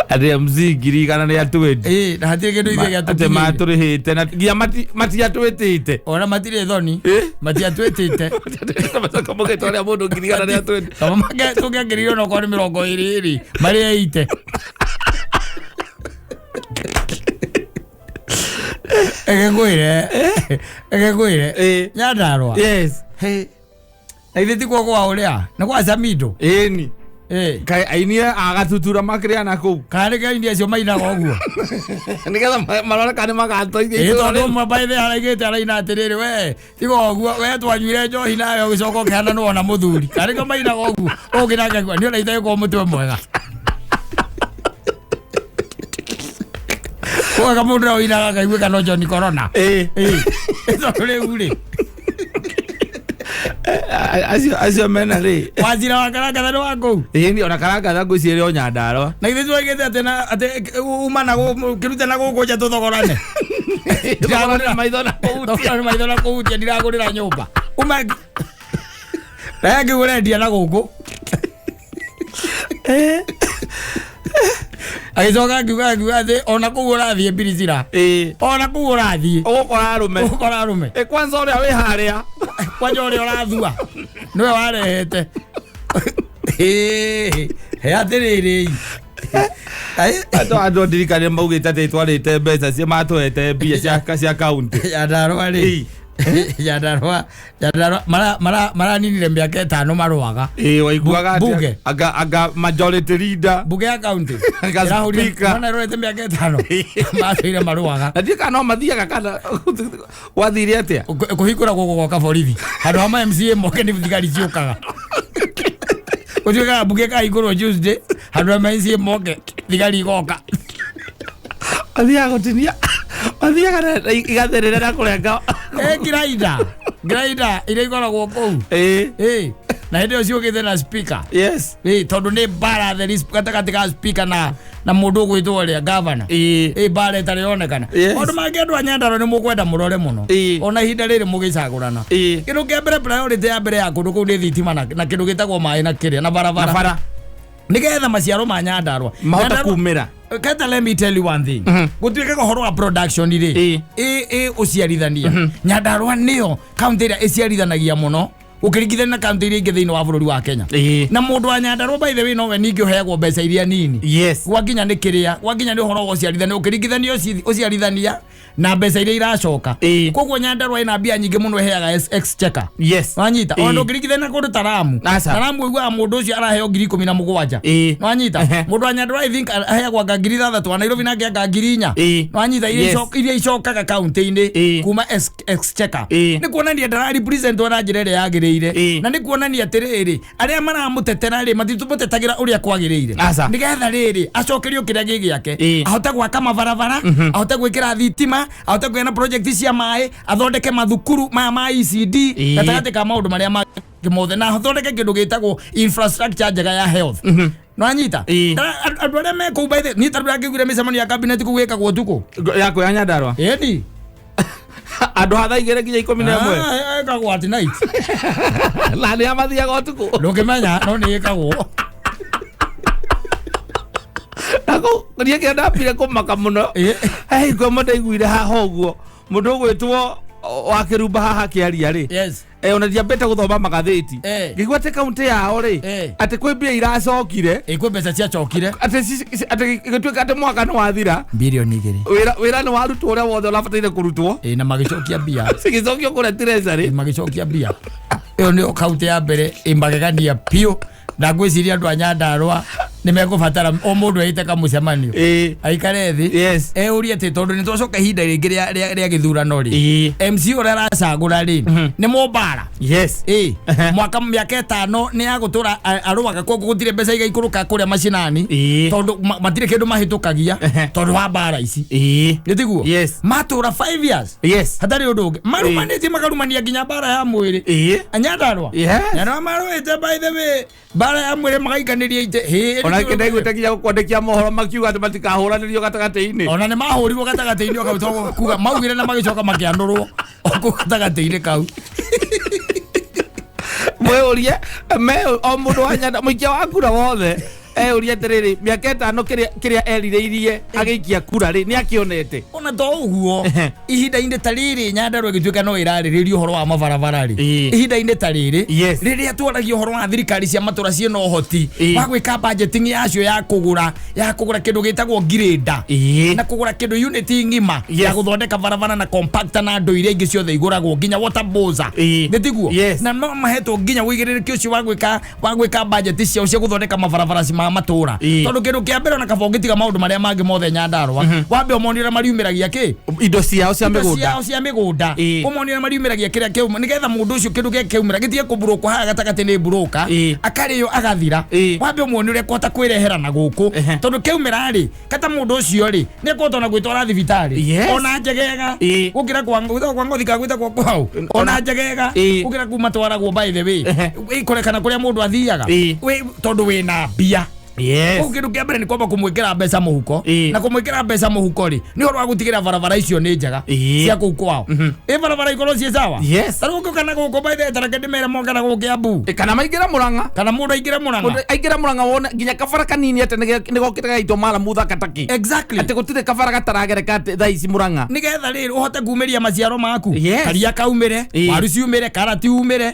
Speaker 2: Atĩ MC 120.
Speaker 1: Na hatirĩ kĩndũ ithuĩ
Speaker 2: Atĩ
Speaker 1: gĩatũkinyĩire.
Speaker 2: matũrĩhĩte na nginya matiatwĩtĩte.
Speaker 1: Ona matirĩ thoni. Matiatwĩtĩte.
Speaker 2: Macoka mũgĩte ũrĩa mũndũ 120.
Speaker 1: Kama tũngĩangĩrĩire onokorwo nĩ 20 rĩ, marĩ 80. Ege ngwĩre. Nyandarua. Na ithe ti kwa ũrĩa nĩ kwa Samido.
Speaker 2: Ĩni. Kaĩ aini a Gatutura makĩrĩa na kũu?
Speaker 1: Kana nĩ aini acio mainaga ũguo?
Speaker 2: Nĩgetha marore kana nĩmagatũithia itũũra
Speaker 1: Tondũ
Speaker 2: rĩu.
Speaker 1: ũmwe by the way araigĩte araina atĩrĩrĩ, we tiga ũguo, we twanyuire njohi nawe ũgĩcoka ũkĩhana nĩwona mũthuri. Kana nĩkĩo mainaga ũguo? Ũngĩ nake akiuga, niĩ ona itagĩkorwo mũtwe mwega. Kwega mũndũ ũrĩa ũinaga akaiguĩka no John Corona. Tondũ rĩu rĩ,
Speaker 2: Acio mena rĩ.
Speaker 1: Wazira wa Karangatha nĩ wa kũu?
Speaker 2: Ĩni, ona Karangatha ngwĩciria o Nyandarua.
Speaker 1: Na ithuĩ twaigĩte atĩ na atĩ uma na gũkũ kĩrute na gũkũ nja tũthogorane.
Speaker 2: Thogorane maitho na kũhutia.
Speaker 1: Thogorane maitho na kũhutia, ndiragũrĩra nyũmba. Uma na yangĩ ũrendia na gũkũ. Agĩcoka akiuga atĩ ona kũu ũrathiĩ Mbilicira. Ona kũu ũrathiĩ.
Speaker 2: Ũgũkora arũme.
Speaker 1: Ũgũkora arũme.
Speaker 2: Kwanza ũrĩa wĩ harĩa.
Speaker 1: Kwanja ũrĩa ũrathua. Nĩwe warehete. He atĩrĩrĩ.
Speaker 2: Andũ ndirikanie maugĩte atĩ twarĩte mbeca cia matũhete mbia cia kaunti.
Speaker 1: Nyandarua rĩ. Nyandarua maraninire mĩaka 5 marũaga.
Speaker 2: Waiguaga atĩa?
Speaker 1: Bunge.
Speaker 2: Anga majority leader.
Speaker 1: Bunge ya kaunti.
Speaker 2: Anga
Speaker 1: Ĩrahũrire-
Speaker 2: speaker.
Speaker 1: Mwana ĩrorete mĩaka 5. Matũire marũaga.
Speaker 2: Na ndiũĩ kana no mathiaga kana gwathire atĩa?
Speaker 1: Kũhingũra gũkũ gwoka borithi. Handũ ha ma MCA moke nĩ thigari ciũkaga. Gũtuĩkaga bunge ĩkahingũrwo Tuesday, handũ ha ma MCA moke thigari igoka.
Speaker 2: Mathiaga gũtinia. Mathiaga na igatherera na kũrenga.
Speaker 1: Grinder. Grinder iria ikoragwo kũu. Na hĩndĩ ĩyo ciũkĩte na speaker. Tondũ nĩ mbara theri gatagatĩ ka speaker na mũndũ ũgwĩtwo ũrĩa governor. Mbara ĩtarĩ yonekana. Maũndũ mangĩ andũ a Nyandarua nĩ mũkwenda mũrore mũno. Ona ihinda rĩrĩ mũgĩcagũrana. Kĩndũ kĩa mbere, priority ya mbere ya kũndũ kũu nĩ thitima na kĩndũ gĩtagwo maĩ na kĩrĩa na barabara.
Speaker 2: Na bara.
Speaker 1: Nĩgetha maciaro ma Nyandarua
Speaker 2: Mahota
Speaker 1: Nyandarua-
Speaker 2: kumĩra.
Speaker 1: Keta, let me tell you one thing. Gũtuĩkaga ũhoro wa production rĩ, ĩ ũciarithania. Nyandarua nĩyo kaunti ĩrĩa ĩciarithanagia mũno ũkĩringithania na kaunti iria ingĩ thĩinĩ wa bũrũri wa Kenya. Na mũndũ wa Nyandarua, by the way, nowe ningĩ ũheagwo mbeca iria nini. Gwakinya nĩ kĩrĩa, gwakinya nĩ ũhoro wa ũciarithania, ũkĩringithania ũciarithania na mbeca iria iracoka. Koguo Nyandarua ĩna mbia nyingĩ mũno ĩheaga exchequer. Wanyita? Ona ũngĩringithania na kũndũ ta Lamu.
Speaker 2: Aca.
Speaker 1: Ta Lamu ũiguaga mũndũ ũcio araheo 17,000. Wanyita? Mũndũ wa Nyandarua, I think, aheagwo anga 6,000, wa Nairobi nake anga 4,000. Wanyita? Iria iria icokaga kaunti-inĩ kuma exchequer. Nĩ kuonania ndara represent na njĩra ĩrĩa yagĩrĩire. Na nĩ kuonania atĩrĩrĩ, arĩa maramũtetera rĩ, matitũmũtetagĩra ũrĩa kwagĩrĩire.
Speaker 2: Aca.
Speaker 1: Nĩgetha rĩrĩ acokerio kĩrĩa gĩ gĩake. Ahote gwaka mabarabara, ahote gwĩkĩra thitima, ahote kũgĩa na project cia maĩ, athondeke mathukuru maya ma ECD, gatagatĩ ka maũndũ marĩa mangĩ. Mothe na thondeke kĩndũ gĩtagwo infrastructure njega ya health. Nĩwanyita? Andũ arĩa me kũu, by the niĩ tondũ ndangĩiguire mĩcemanio ya cabinet kũu ĩkagwo ũtukũ.
Speaker 2: Ya kwĩ Nyandarua?
Speaker 1: Ĩni.
Speaker 2: Andũ ha thaa 2 nginya 11?
Speaker 1: Ah, ĩkagwo at night.
Speaker 2: Na nĩ amathiaga ũtukũ?
Speaker 1: Ndũngĩmenya, no nĩ ĩkagwo.
Speaker 2: Niĩ kĩrĩa ndambire kũmaka mũno, he hingo ĩmwe ndaiguire haha ũguo mũndũ ũgwĩtwo wa Kĩrumba haha akĩaria rĩ, ona ndiambĩte gũthoma magathĩti, ngĩigua atĩ kaunti yao rĩ, atĩ kwĩ mbia iracokire.
Speaker 1: Kwĩ mbeca ciacokire.
Speaker 2: Atĩ gĩtuĩka atĩ mwaka nĩ wathira,
Speaker 1: bilioni 2.
Speaker 2: Wĩra nĩ warutwo ũrĩa wothe ũrabataire kũrutwo.
Speaker 1: Na magĩcokia mbia.
Speaker 2: Cigĩcokio kũrĩa treasury.
Speaker 1: Magĩcokia mbia. Ĩyo nĩyo kaunti ya mbere ĩmagegania biũ, na ngwĩciria andũ a Nyandarua nĩ mekũbatara o mũndũ eite kamũcemanio, aikare thĩ, eurie atĩ tondũ nĩ twacoka ihinda rĩngĩ rĩa gĩthurano rĩ, MC ũrĩa aracagũra rĩ, nĩ mũmbara. Mwaka mĩaka 5 nĩ ya gũtũra arũaga, koguo gũtirĩ mbeca igaikũrũka kũrĩa macinani, tondũ matirĩ kĩndũ mahĩtũkagia tondũ wa mbara ici. Nĩ tiguo?
Speaker 2: Yes.
Speaker 1: Matũra 5 years hatarĩ ũndũ ũngĩ, marumanĩtie, makarumania nginya mbara ya mwĩrĩ. Nyandarua Nyandarua marũĩte, by the way, mbara ya mwĩrĩ magaikanĩria ite.
Speaker 2: Ona ndaiguĩte nginya gũkwandĩkia mohoro makiuga atĩ matikahũranĩrio gatagatĩ-inĩ.
Speaker 1: Ona nĩ mahũrirwo gatagatĩ-inĩ kau, tondũ kuga maugire na magĩcoka makĩanũrwo o kũu gatagatĩ-inĩ kau.
Speaker 2: Mwĩũrie me o mũndũ wa Nyanda, mũikia wa kura wothe eurie atĩrĩrĩ, mĩaka 5 kĩrĩa erirĩirie agĩikia kura rĩ, nĩ akĩonete?
Speaker 1: Ona to ũguo, ihinda-inĩ ta rĩrĩ Nyandarua ĩgĩtuĩka no ĩrarĩrĩria ũhoro wa mabarabara rĩ, ihinda-inĩ ta rĩrĩ rĩrĩa twaragia ũhoro wa thirikari cia matũra ciĩna ũhoti wa gwĩka budgeting yacio ya kũgũra kĩndũ gĩtagwo ngirĩnda na kũgũra kĩndũ unit ng'ima ya gũthondeka barabara na compactor na andũ iria ingĩ ciothe igũragwo, nginya water bowser. Nĩ tiguo?
Speaker 2: Yes.
Speaker 1: Na no mahetwo nginya ũigĩrĩrĩki ũcio wa gwĩka budget ciao cia gũthondeka mabarabara ma matũra, tondũ kĩndũ kĩa mbere, ona kaba ũngĩtiga maũndũ marĩa mangĩ mothe Nyandarua, wambe ũmonie ũrĩa mariumĩragia kĩ.
Speaker 2: Indo ciao cia
Speaker 1: indo
Speaker 2: mĩgũnda.
Speaker 1: Ciao cia mĩgũnda. Ũmonie ũrĩa mariumĩragia kĩrĩa kĩu, nĩgetha mũndũ ũcio kĩndũ gĩake kĩaumĩra gĩtige kũmburũkwo haha gatagatĩ nĩ mburũka, akarĩo agathira. Wambe ũmuonie ũrĩa ekũhota kwĩrehera na gũkũ, tondũ kĩaumĩra rĩ, kata mũndũ ũcio rĩ, nĩ ekũhota ona gwĩtwara thibitarĩ ona njegega, gũkĩra gwĩtagwo kwa ngothi kana gwĩtagwo kwao, ona njegega, gũkĩra kuma twaragwo, by the way, kũrekana kũrĩa mũndũ athiaga. Tondũ wĩna mbia. Koguo kĩndũ kĩa mbere nĩ kwamba kũmwĩkĩra mbeca mũhuko. Na kũmwĩkĩra mbeca mũhuko rĩ, nĩ ũhoro wa gũtigĩra barabara icio nĩ njega cia kũu kwao, ĩ barabara ikorwo ciĩ sawa. Ta rĩu ũngĩũka na gũkũ, by the way, tareke ndĩmere moke na gũkũ Kiambu.
Speaker 2: Kana maingĩre Mũrang'a.
Speaker 1: Kana mũndũ aingĩre Mũrang'a.
Speaker 2: Mũndũ aingĩre Mũrang'a wone nginya kabara kanini atĩ nĩ gokĩte gagaitwo maramu thakataki, atĩ gũtirĩ kabara gataragereka atĩ thaa ici Mũrang'a.
Speaker 1: Nĩgetha rĩrĩ ũhote kumĩria maciaro maku, karia kaumĩre, waru ciumĩre, karati umĩre,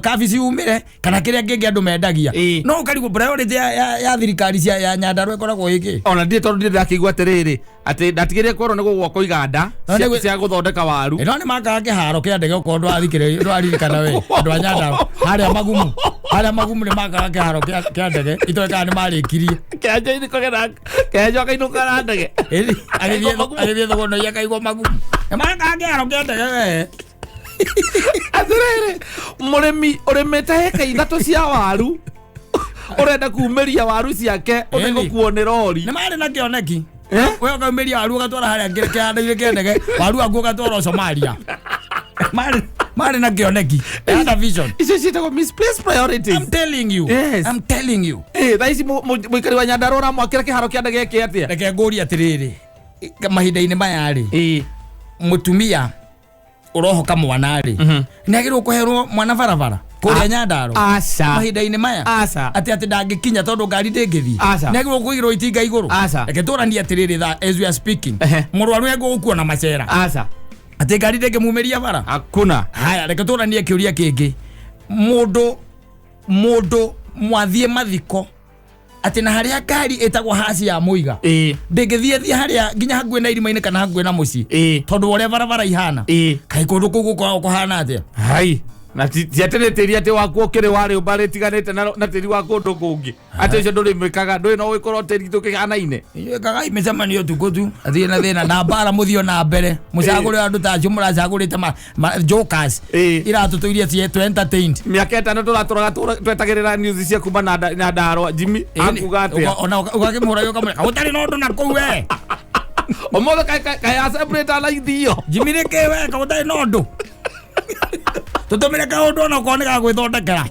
Speaker 1: kabici umĩre, kana kĩrĩa kĩngĩ andũ mendagia. No ũkarigwo priority ya thirikari cia ya Nyandarua ĩkoragwo ĩkĩ.
Speaker 2: Ona ndirĩ, tondũ ndirĩ ndakĩigua atĩrĩrĩ atĩ ndatigĩrĩre kwerwo nĩ gũgwakwo iganda
Speaker 1: No
Speaker 2: cia gũthondeka waru.
Speaker 1: Ĩno nĩ makaga kĩharo kĩa ndege, okorwo ndwathikĩrĩria, ndwaririkana we, andũ a Nyandarua harĩa magumu, harĩa magumu nĩ makaga kĩharo kĩa ndege, itoĩ kana nĩ marĩkirie.
Speaker 2: Kĩanjo-inĩ kũgera kĩanjo akainũka na ndege.
Speaker 1: Ĩni, agĩthiĩ thogona akaigua magumu, nĩ makaga kĩharo kĩa ndege we.
Speaker 2: Atĩrĩrĩ, mũrĩmi ũrĩmĩte heka 3 cia waru ũrenda kumĩria waru ciake ũthiĩ gũkuo nĩ rori.
Speaker 1: Nĩ marĩ na kĩoneki.
Speaker 2: Eh?
Speaker 1: We ũkaumĩria waru ũgatwara harĩa kĩhando-inĩ kĩa ndege, waru waku ũgatwara Somalia. Marĩ na kĩoneki. They had a vision.
Speaker 2: Icio ciĩtagwo misplaced priorities.
Speaker 1: I'm telling you. I'm telling you.
Speaker 2: Thaa ici mũikari wa Nyandarua ũramwakĩra kĩharo kĩa ndege gĩkĩ atĩa?
Speaker 1: Reke ngũrie atĩrĩrĩ, mahinda-inĩ maya rĩ, mũtumia ũrohoka mwana rĩ, nĩ agĩrĩirwo kũherwo mwana barabara kũrĩa Nyandarua?
Speaker 2: Aca.
Speaker 1: Mahinda-inĩ maya?
Speaker 2: Aca.
Speaker 1: Atĩ ndangĩkinya tondũ ngari ndĩngĩthiĩ?
Speaker 2: Aca.
Speaker 1: Nĩ agĩrĩirwo kũigĩrwo itinga igũrũ?
Speaker 2: Aca.
Speaker 1: Reke tũranie atĩrĩrĩ, tha as we are speaking, mũrwaru egũgũkua na macera?
Speaker 2: Aca.
Speaker 1: Atĩ ngari ndĩngĩmumĩria bara?
Speaker 2: Hakuna.
Speaker 1: Haya, reke tũranie kĩũria kĩngĩ. Mũndũ mwathiĩ mathiko, atĩ na harĩa ngari ĩtagwo haci ya mũiga ndĩngĩthiĩ thiĩ harĩa nginya hakuhĩ na irima-inĩ kana hakuhĩ na mũciĩ, tondũ wa ũrĩa barabara ihana. Kaĩ kũndũ kũu gũkoragwo kũhana atĩa?
Speaker 2: Hai, na ti atĩ nĩ tĩri atĩ waku ũkĩrĩ wa rĩũmba rĩtiganĩte na tĩri wa kũndũ kũngĩ, atĩ ũcio ndũrĩmĩkaga, ndũrĩ no ũgĩkorwo tĩri tũkĩhanaine.
Speaker 1: Inyuĩ mĩcemanio tukũ tu athiĩ na thĩna na mbara, mũthiĩ na mbere mũcagũre andũ ta acio mũracagũrĩte jokers, iratũ iria cietwo entertained.
Speaker 2: Mĩaka 5 tũratũraga twetagĩrĩra news cia kuma na Nyandarua. Jimmy akuga atĩa?
Speaker 1: Ona ũgakĩmũra, ũkamwĩra ũtarĩ na ũndũ na kũu we.
Speaker 2: Ũmũthĩ kaĩ celebrate na ithio.
Speaker 1: Jimmy nĩ kĩ we, ũtarĩ na ũndũ. Tũtũmĩre kaũndũ ona okorwo nĩ ga gwĩthondekera.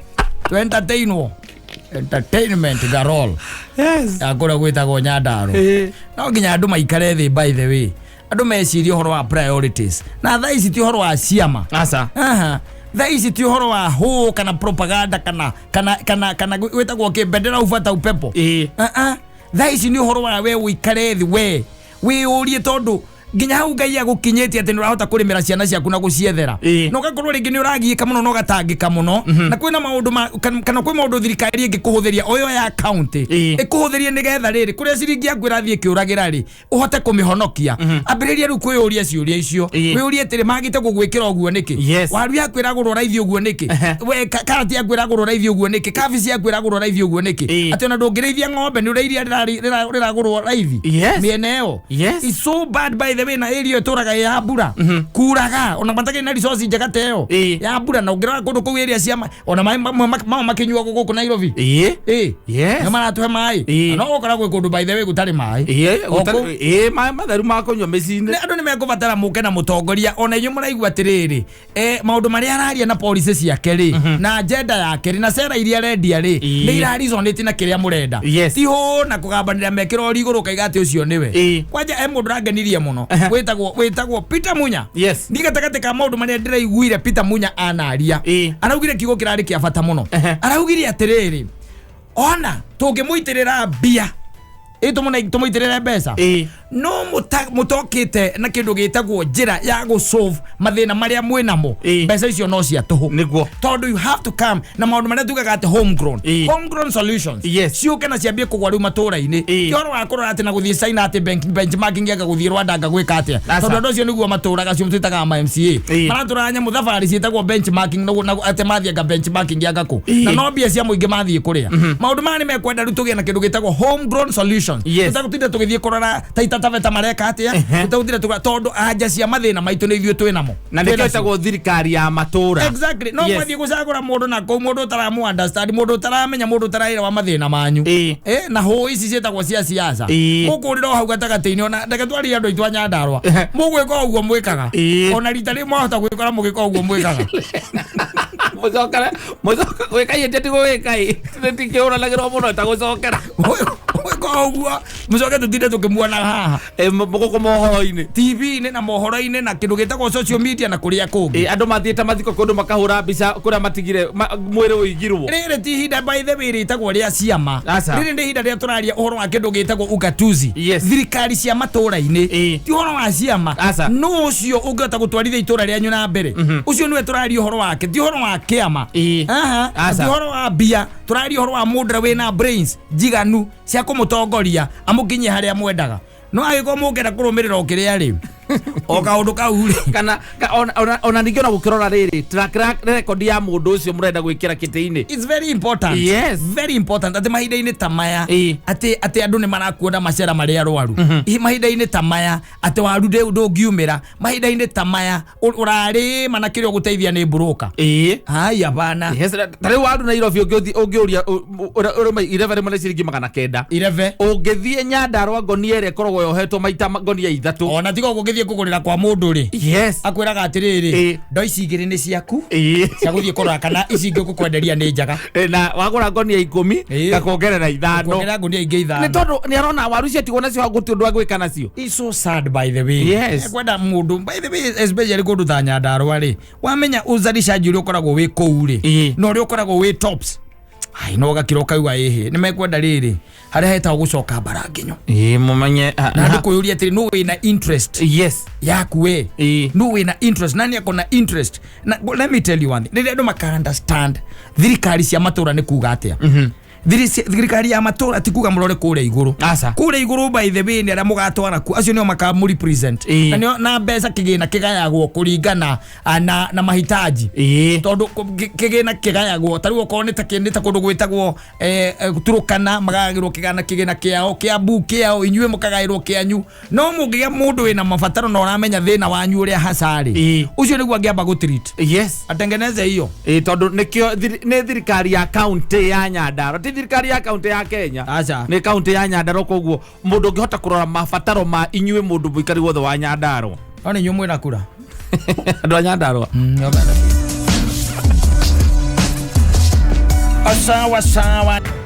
Speaker 1: Tu entertainwo. Entertainment galore.
Speaker 2: Yes.
Speaker 1: Ya kũrĩa gwĩtagwo Nyandarua. No nginya andũ maikare thĩ, by the way. Andũ mecirie ũhoro wa priorities. Na thaa ici ti ũhoro wa ciama.
Speaker 2: Aca.
Speaker 1: Aha. Thaa ici ti ũhoro wa hũ kana propaganda kana gwĩtagwo kĩ, bendera hufuata upepo. Thaa ici nĩ ũhoro wa we ũikare thĩ, we wĩyũrie, tondũ nginya hau Ngai agũkinyĩtie atĩ nĩ ũrahota kũrĩmĩra ciana ciaku na gũciethera, na ũgakorwo rĩngĩ nĩ ũragiĩka mũno na ũgatangĩka mũno, na kwĩna maũndũ kana kwĩ maũndũ thirikari ĩngĩkũhũthĩria o ĩyo ya county, ĩkũhũthĩrie nĩgetha rĩrĩ kũrĩa ciringi yaku ĩrathiĩ ĩkĩũragĩra rĩ, ũhote kũmĩhonokia. Ambĩrĩria rĩu kwĩyũria ciũria icio. Wĩyũrie atĩrĩ, magĩte gũgwĩkĩra ũguo nĩkĩ? Waru yaku ĩragũrwo raithi ũguo nĩkĩ? We karati yaku ĩragũrwo raithi ũguo nĩkĩ? Kabici yaku ĩragũrwo raithi ũguo nĩkĩ? Atĩ ona ndũngĩrĩithia ng'ombe, nĩ ũrĩa iria rĩragũrwo raithi mĩena ĩyo. It's so bad, by the way. Na area ĩtũraga ĩ ya mbura, kuraga ona matakĩrĩ na resource njega ta ĩyo ya mbura. Na ũngĩrora kũndũ kũu area cia ona maĩ mamwe makĩnyuagwo gũkũ Nairobi. Nĩ maratũhe maĩ. Na no gũkora gwĩ kũndũ, by the way, gũtarĩ maĩ. O kũu.
Speaker 2: Maĩ matheru ma kũnyua mĩciĩ-inĩ.
Speaker 1: Andũ nĩ mekũbatara mũke na mũtongoria ona inyuĩ mũraigua atĩrĩrĩ, maũndũ marĩa araria na policy ciake rĩ, na agenda yake rĩ, na cera iria arendia rĩ, nĩ iraresonate na kĩrĩa mũrenda. Ti hũ na kũgambanĩra mekĩra ũri igũrũ ũkaiga atĩ ũcio nĩwe. Kwanja he mũndũ ũrangenirie mũno wĩtagwo Peter Munya. Ni gatagatĩ ka maũndũ marĩa ndĩraiguire Peter Munya anaria, araugire kiugo kĩrarĩ kĩa bata mũno. Araugire atĩrĩrĩ, ona tũngĩmũitĩrĩra mbia ĩ, tũmũitĩrĩre mbeca, no mũtokĩte na kĩndũ gĩtagwo njĩra ya gũsolve mathĩna marĩa mwĩnamo, mbeca icio no cia tũhũ. Tondũ you have to come na maũndũ marĩa tugaga atĩ homegrown, homegrown solutions, ciũke na ciambie kũgwa rĩu matũra-inĩ. Ti ũhoro wa kũrora atĩ na gũthiĩ China, atĩ benchmarking anga gũthiĩ Rwanda, anga gwĩka atĩa, tondũ andũ acio nĩguo matũraga, acio twĩtaga ma MCA, maratũraga nyamũ thabarĩ ciĩtagwo benchmarking, na atĩ mathiĩ anga benchmarking anga kũ, na no mbia cia mũingĩ mathiĩ kũrĩa. Maũndũ maya nĩ mekwenda rĩu tũgĩe na kĩndũ gĩtagwo homegrown solutions. Tũtagũtinda tũgĩthiĩ kũrora Taita Taveta mareka atĩa, tũtagũtinda tũkĩrora, tondũ anja cia mathĩna maitũ nĩ ithuĩ twĩ namo.
Speaker 2: Na nĩkĩo ĩtagwo thirikari ya matũra.
Speaker 1: Exactly. No mwathiĩ gũcagũra mũndũ na kũu, mũndũ ũtaramu understand, mũndũ ũtaramenya, mũndũ ũtaraĩra mathĩna manyu, na hũ ici ciĩtagwo cia siasa, mũkũrĩra o hau gatagatĩ-inĩ. Ona reke twarie andũ aitũ a Nyandarua, mũgwĩka o ũguo mwĩkaga. Ona rita rĩmwe mwahota gwĩkora mũgĩka ũguo mwĩkaga.
Speaker 2: Mũcokere mũcoke gwĩka ihĩtia ti gwĩka ĩ tikĩhũranagĩrwo mũno ta gũcokera.
Speaker 1: Gwĩka o ũguo, mũcoke tũtinde tũkĩmuonaga haha
Speaker 2: Gũkũ mohoro-inĩ,
Speaker 1: TV-inĩ na mohoro-inĩ na kĩndũ gĩtagwo social media na kũrĩa kũngĩ.
Speaker 2: Andũ mathiĩte mathiko kũndũ makahũra mbica kũrĩa matigire mwĩrĩ ũigirwo.
Speaker 1: Rĩrĩ ti ihinda, by the way, rĩtagwo rĩa ciama.
Speaker 2: Aca.
Speaker 1: Rĩrĩ nĩ ihinda rĩrĩa tũraria ũhoro wa kĩndũ gĩtagwo ugatuzi, thirikari cia matũra-inĩ. Ti ũhoro wa ciama.
Speaker 2: Aca.
Speaker 1: No ũcio ũngĩhota gũtwarithia itũra rĩanyu na mbere, ũcio nĩwe tũraria ũhoro wake, ti ũhoro wa kĩama. Aha.
Speaker 2: Aca.
Speaker 1: Ti ũhoro wa mbia, tũraria ũhoro wa mũndũ ũrĩa wĩna brains njiganu cia kũmũtongoria amũkinyie harĩa mwendaga. No angĩkorwo mũngĩenda kũrũmĩrĩra o kĩrĩa rĩ, o kaũndũ kau rĩ,
Speaker 2: Kana ona ningĩ ona gũkĩrora rĩrĩ track record ya mũndũ ũcio mũrenda gwĩkĩra kĩtĩ-inĩ.
Speaker 1: It's very important. Very important atĩ mahinda-inĩ ta maya, atĩ andũ nĩ marakuona macera marĩa arwaru. Hihi mahinda-inĩ ta maya atĩ waru ndũngiumĩra, mahinda-inĩ ta maya ũrarĩma na kĩrĩa ũgũteithia nĩ mburũka. Haya bana.
Speaker 2: Yes, ta rĩu waru Nairobi ũngĩũria ũrĩma irebe rĩmwe nĩ ciringi 900.
Speaker 1: Irebe.
Speaker 2: Ũngĩthiĩ Nyandarua, ngonia ĩrĩa ĩkoragwo yohetwo maita ngonia 3.
Speaker 1: Ona tiga ũgũgĩthiĩ kũgũrĩra kwa mũndũ rĩ, akwĩraga atĩrĩrĩ, ndo ici igĩrĩ nĩ ciaku cia gũthiĩ kũrora kana ici ingĩ ũgũkwenderia nĩ njega.
Speaker 2: Na wagũra ngonia 10, ngakuongerera 5.
Speaker 1: Kuongerera ngunia ingĩ
Speaker 2: Nĩ
Speaker 1: 5.
Speaker 2: Tondũ nĩ arona waru ciatigwo nacio hau gũtirĩ ũndũ agwĩka nacio.
Speaker 1: It's so sad, by the way. Kwenda mũndũ, by the way, especially kũndũ ta Nyandarua rĩ, wamenya uzalishaji ũrĩa ũkoragwo wĩ kũu rĩ, na ũrĩa ũkoragwo wĩ tops, ai, no gakira ũkauga ĩhĩ nĩ mekwenda rĩrĩ harĩa hetagwo gũcoka mbara nginyo.
Speaker 2: Mũmenye
Speaker 1: Na andũ kwĩyũria atĩrĩ, nũ wĩna interest yaku we? Nũ wĩna interest? Nani ako na interest? Na let me tell you one thing, rĩrĩa andũ maka understand thirikari cia matũra nĩ kuga atĩa. Thirikari ya matũra ti kuga mũrore kũrĩa igũrũ.
Speaker 2: Aca.
Speaker 1: Kũrĩa igũrũ, by the way, nĩ arĩa mũgatwara kuo, acio nĩo makamũ represent. Na nĩo na mbeca kĩgĩna kĩgayagwo kũringana na mahitaji, tondũ kĩgĩna kĩgayagwo ta rĩu okorwo nĩ ta kũndũ gwĩtagwo Turukana, magayagĩrwo kĩgĩna kĩao, Kĩambu kĩao, inyuĩ mũkagaĩrwo kĩanyu. No mũngĩgĩa mũndũ wĩna mabataro na ũramenya thĩna wanyu ũrĩa hacarĩ, ũcio nĩguo angĩamba gũtreat, atengeneze hiyo.
Speaker 2: Tondũ nĩkĩo nĩ thirikari ya kaunti ya Nyandarua, ti thirikari ya kaunti ya Kenya.
Speaker 1: Aca.
Speaker 2: Nĩ kaunti ya Nyandarua, koguo mũndũ ũngĩhota kũrora mabataro ma inyuĩ mũndũ mũikari wothe wa Nyandarua.
Speaker 1: No nĩ inyuĩ mwĩna kura.
Speaker 2: Andũ a Nyandarua.
Speaker 1: Sawa sawa.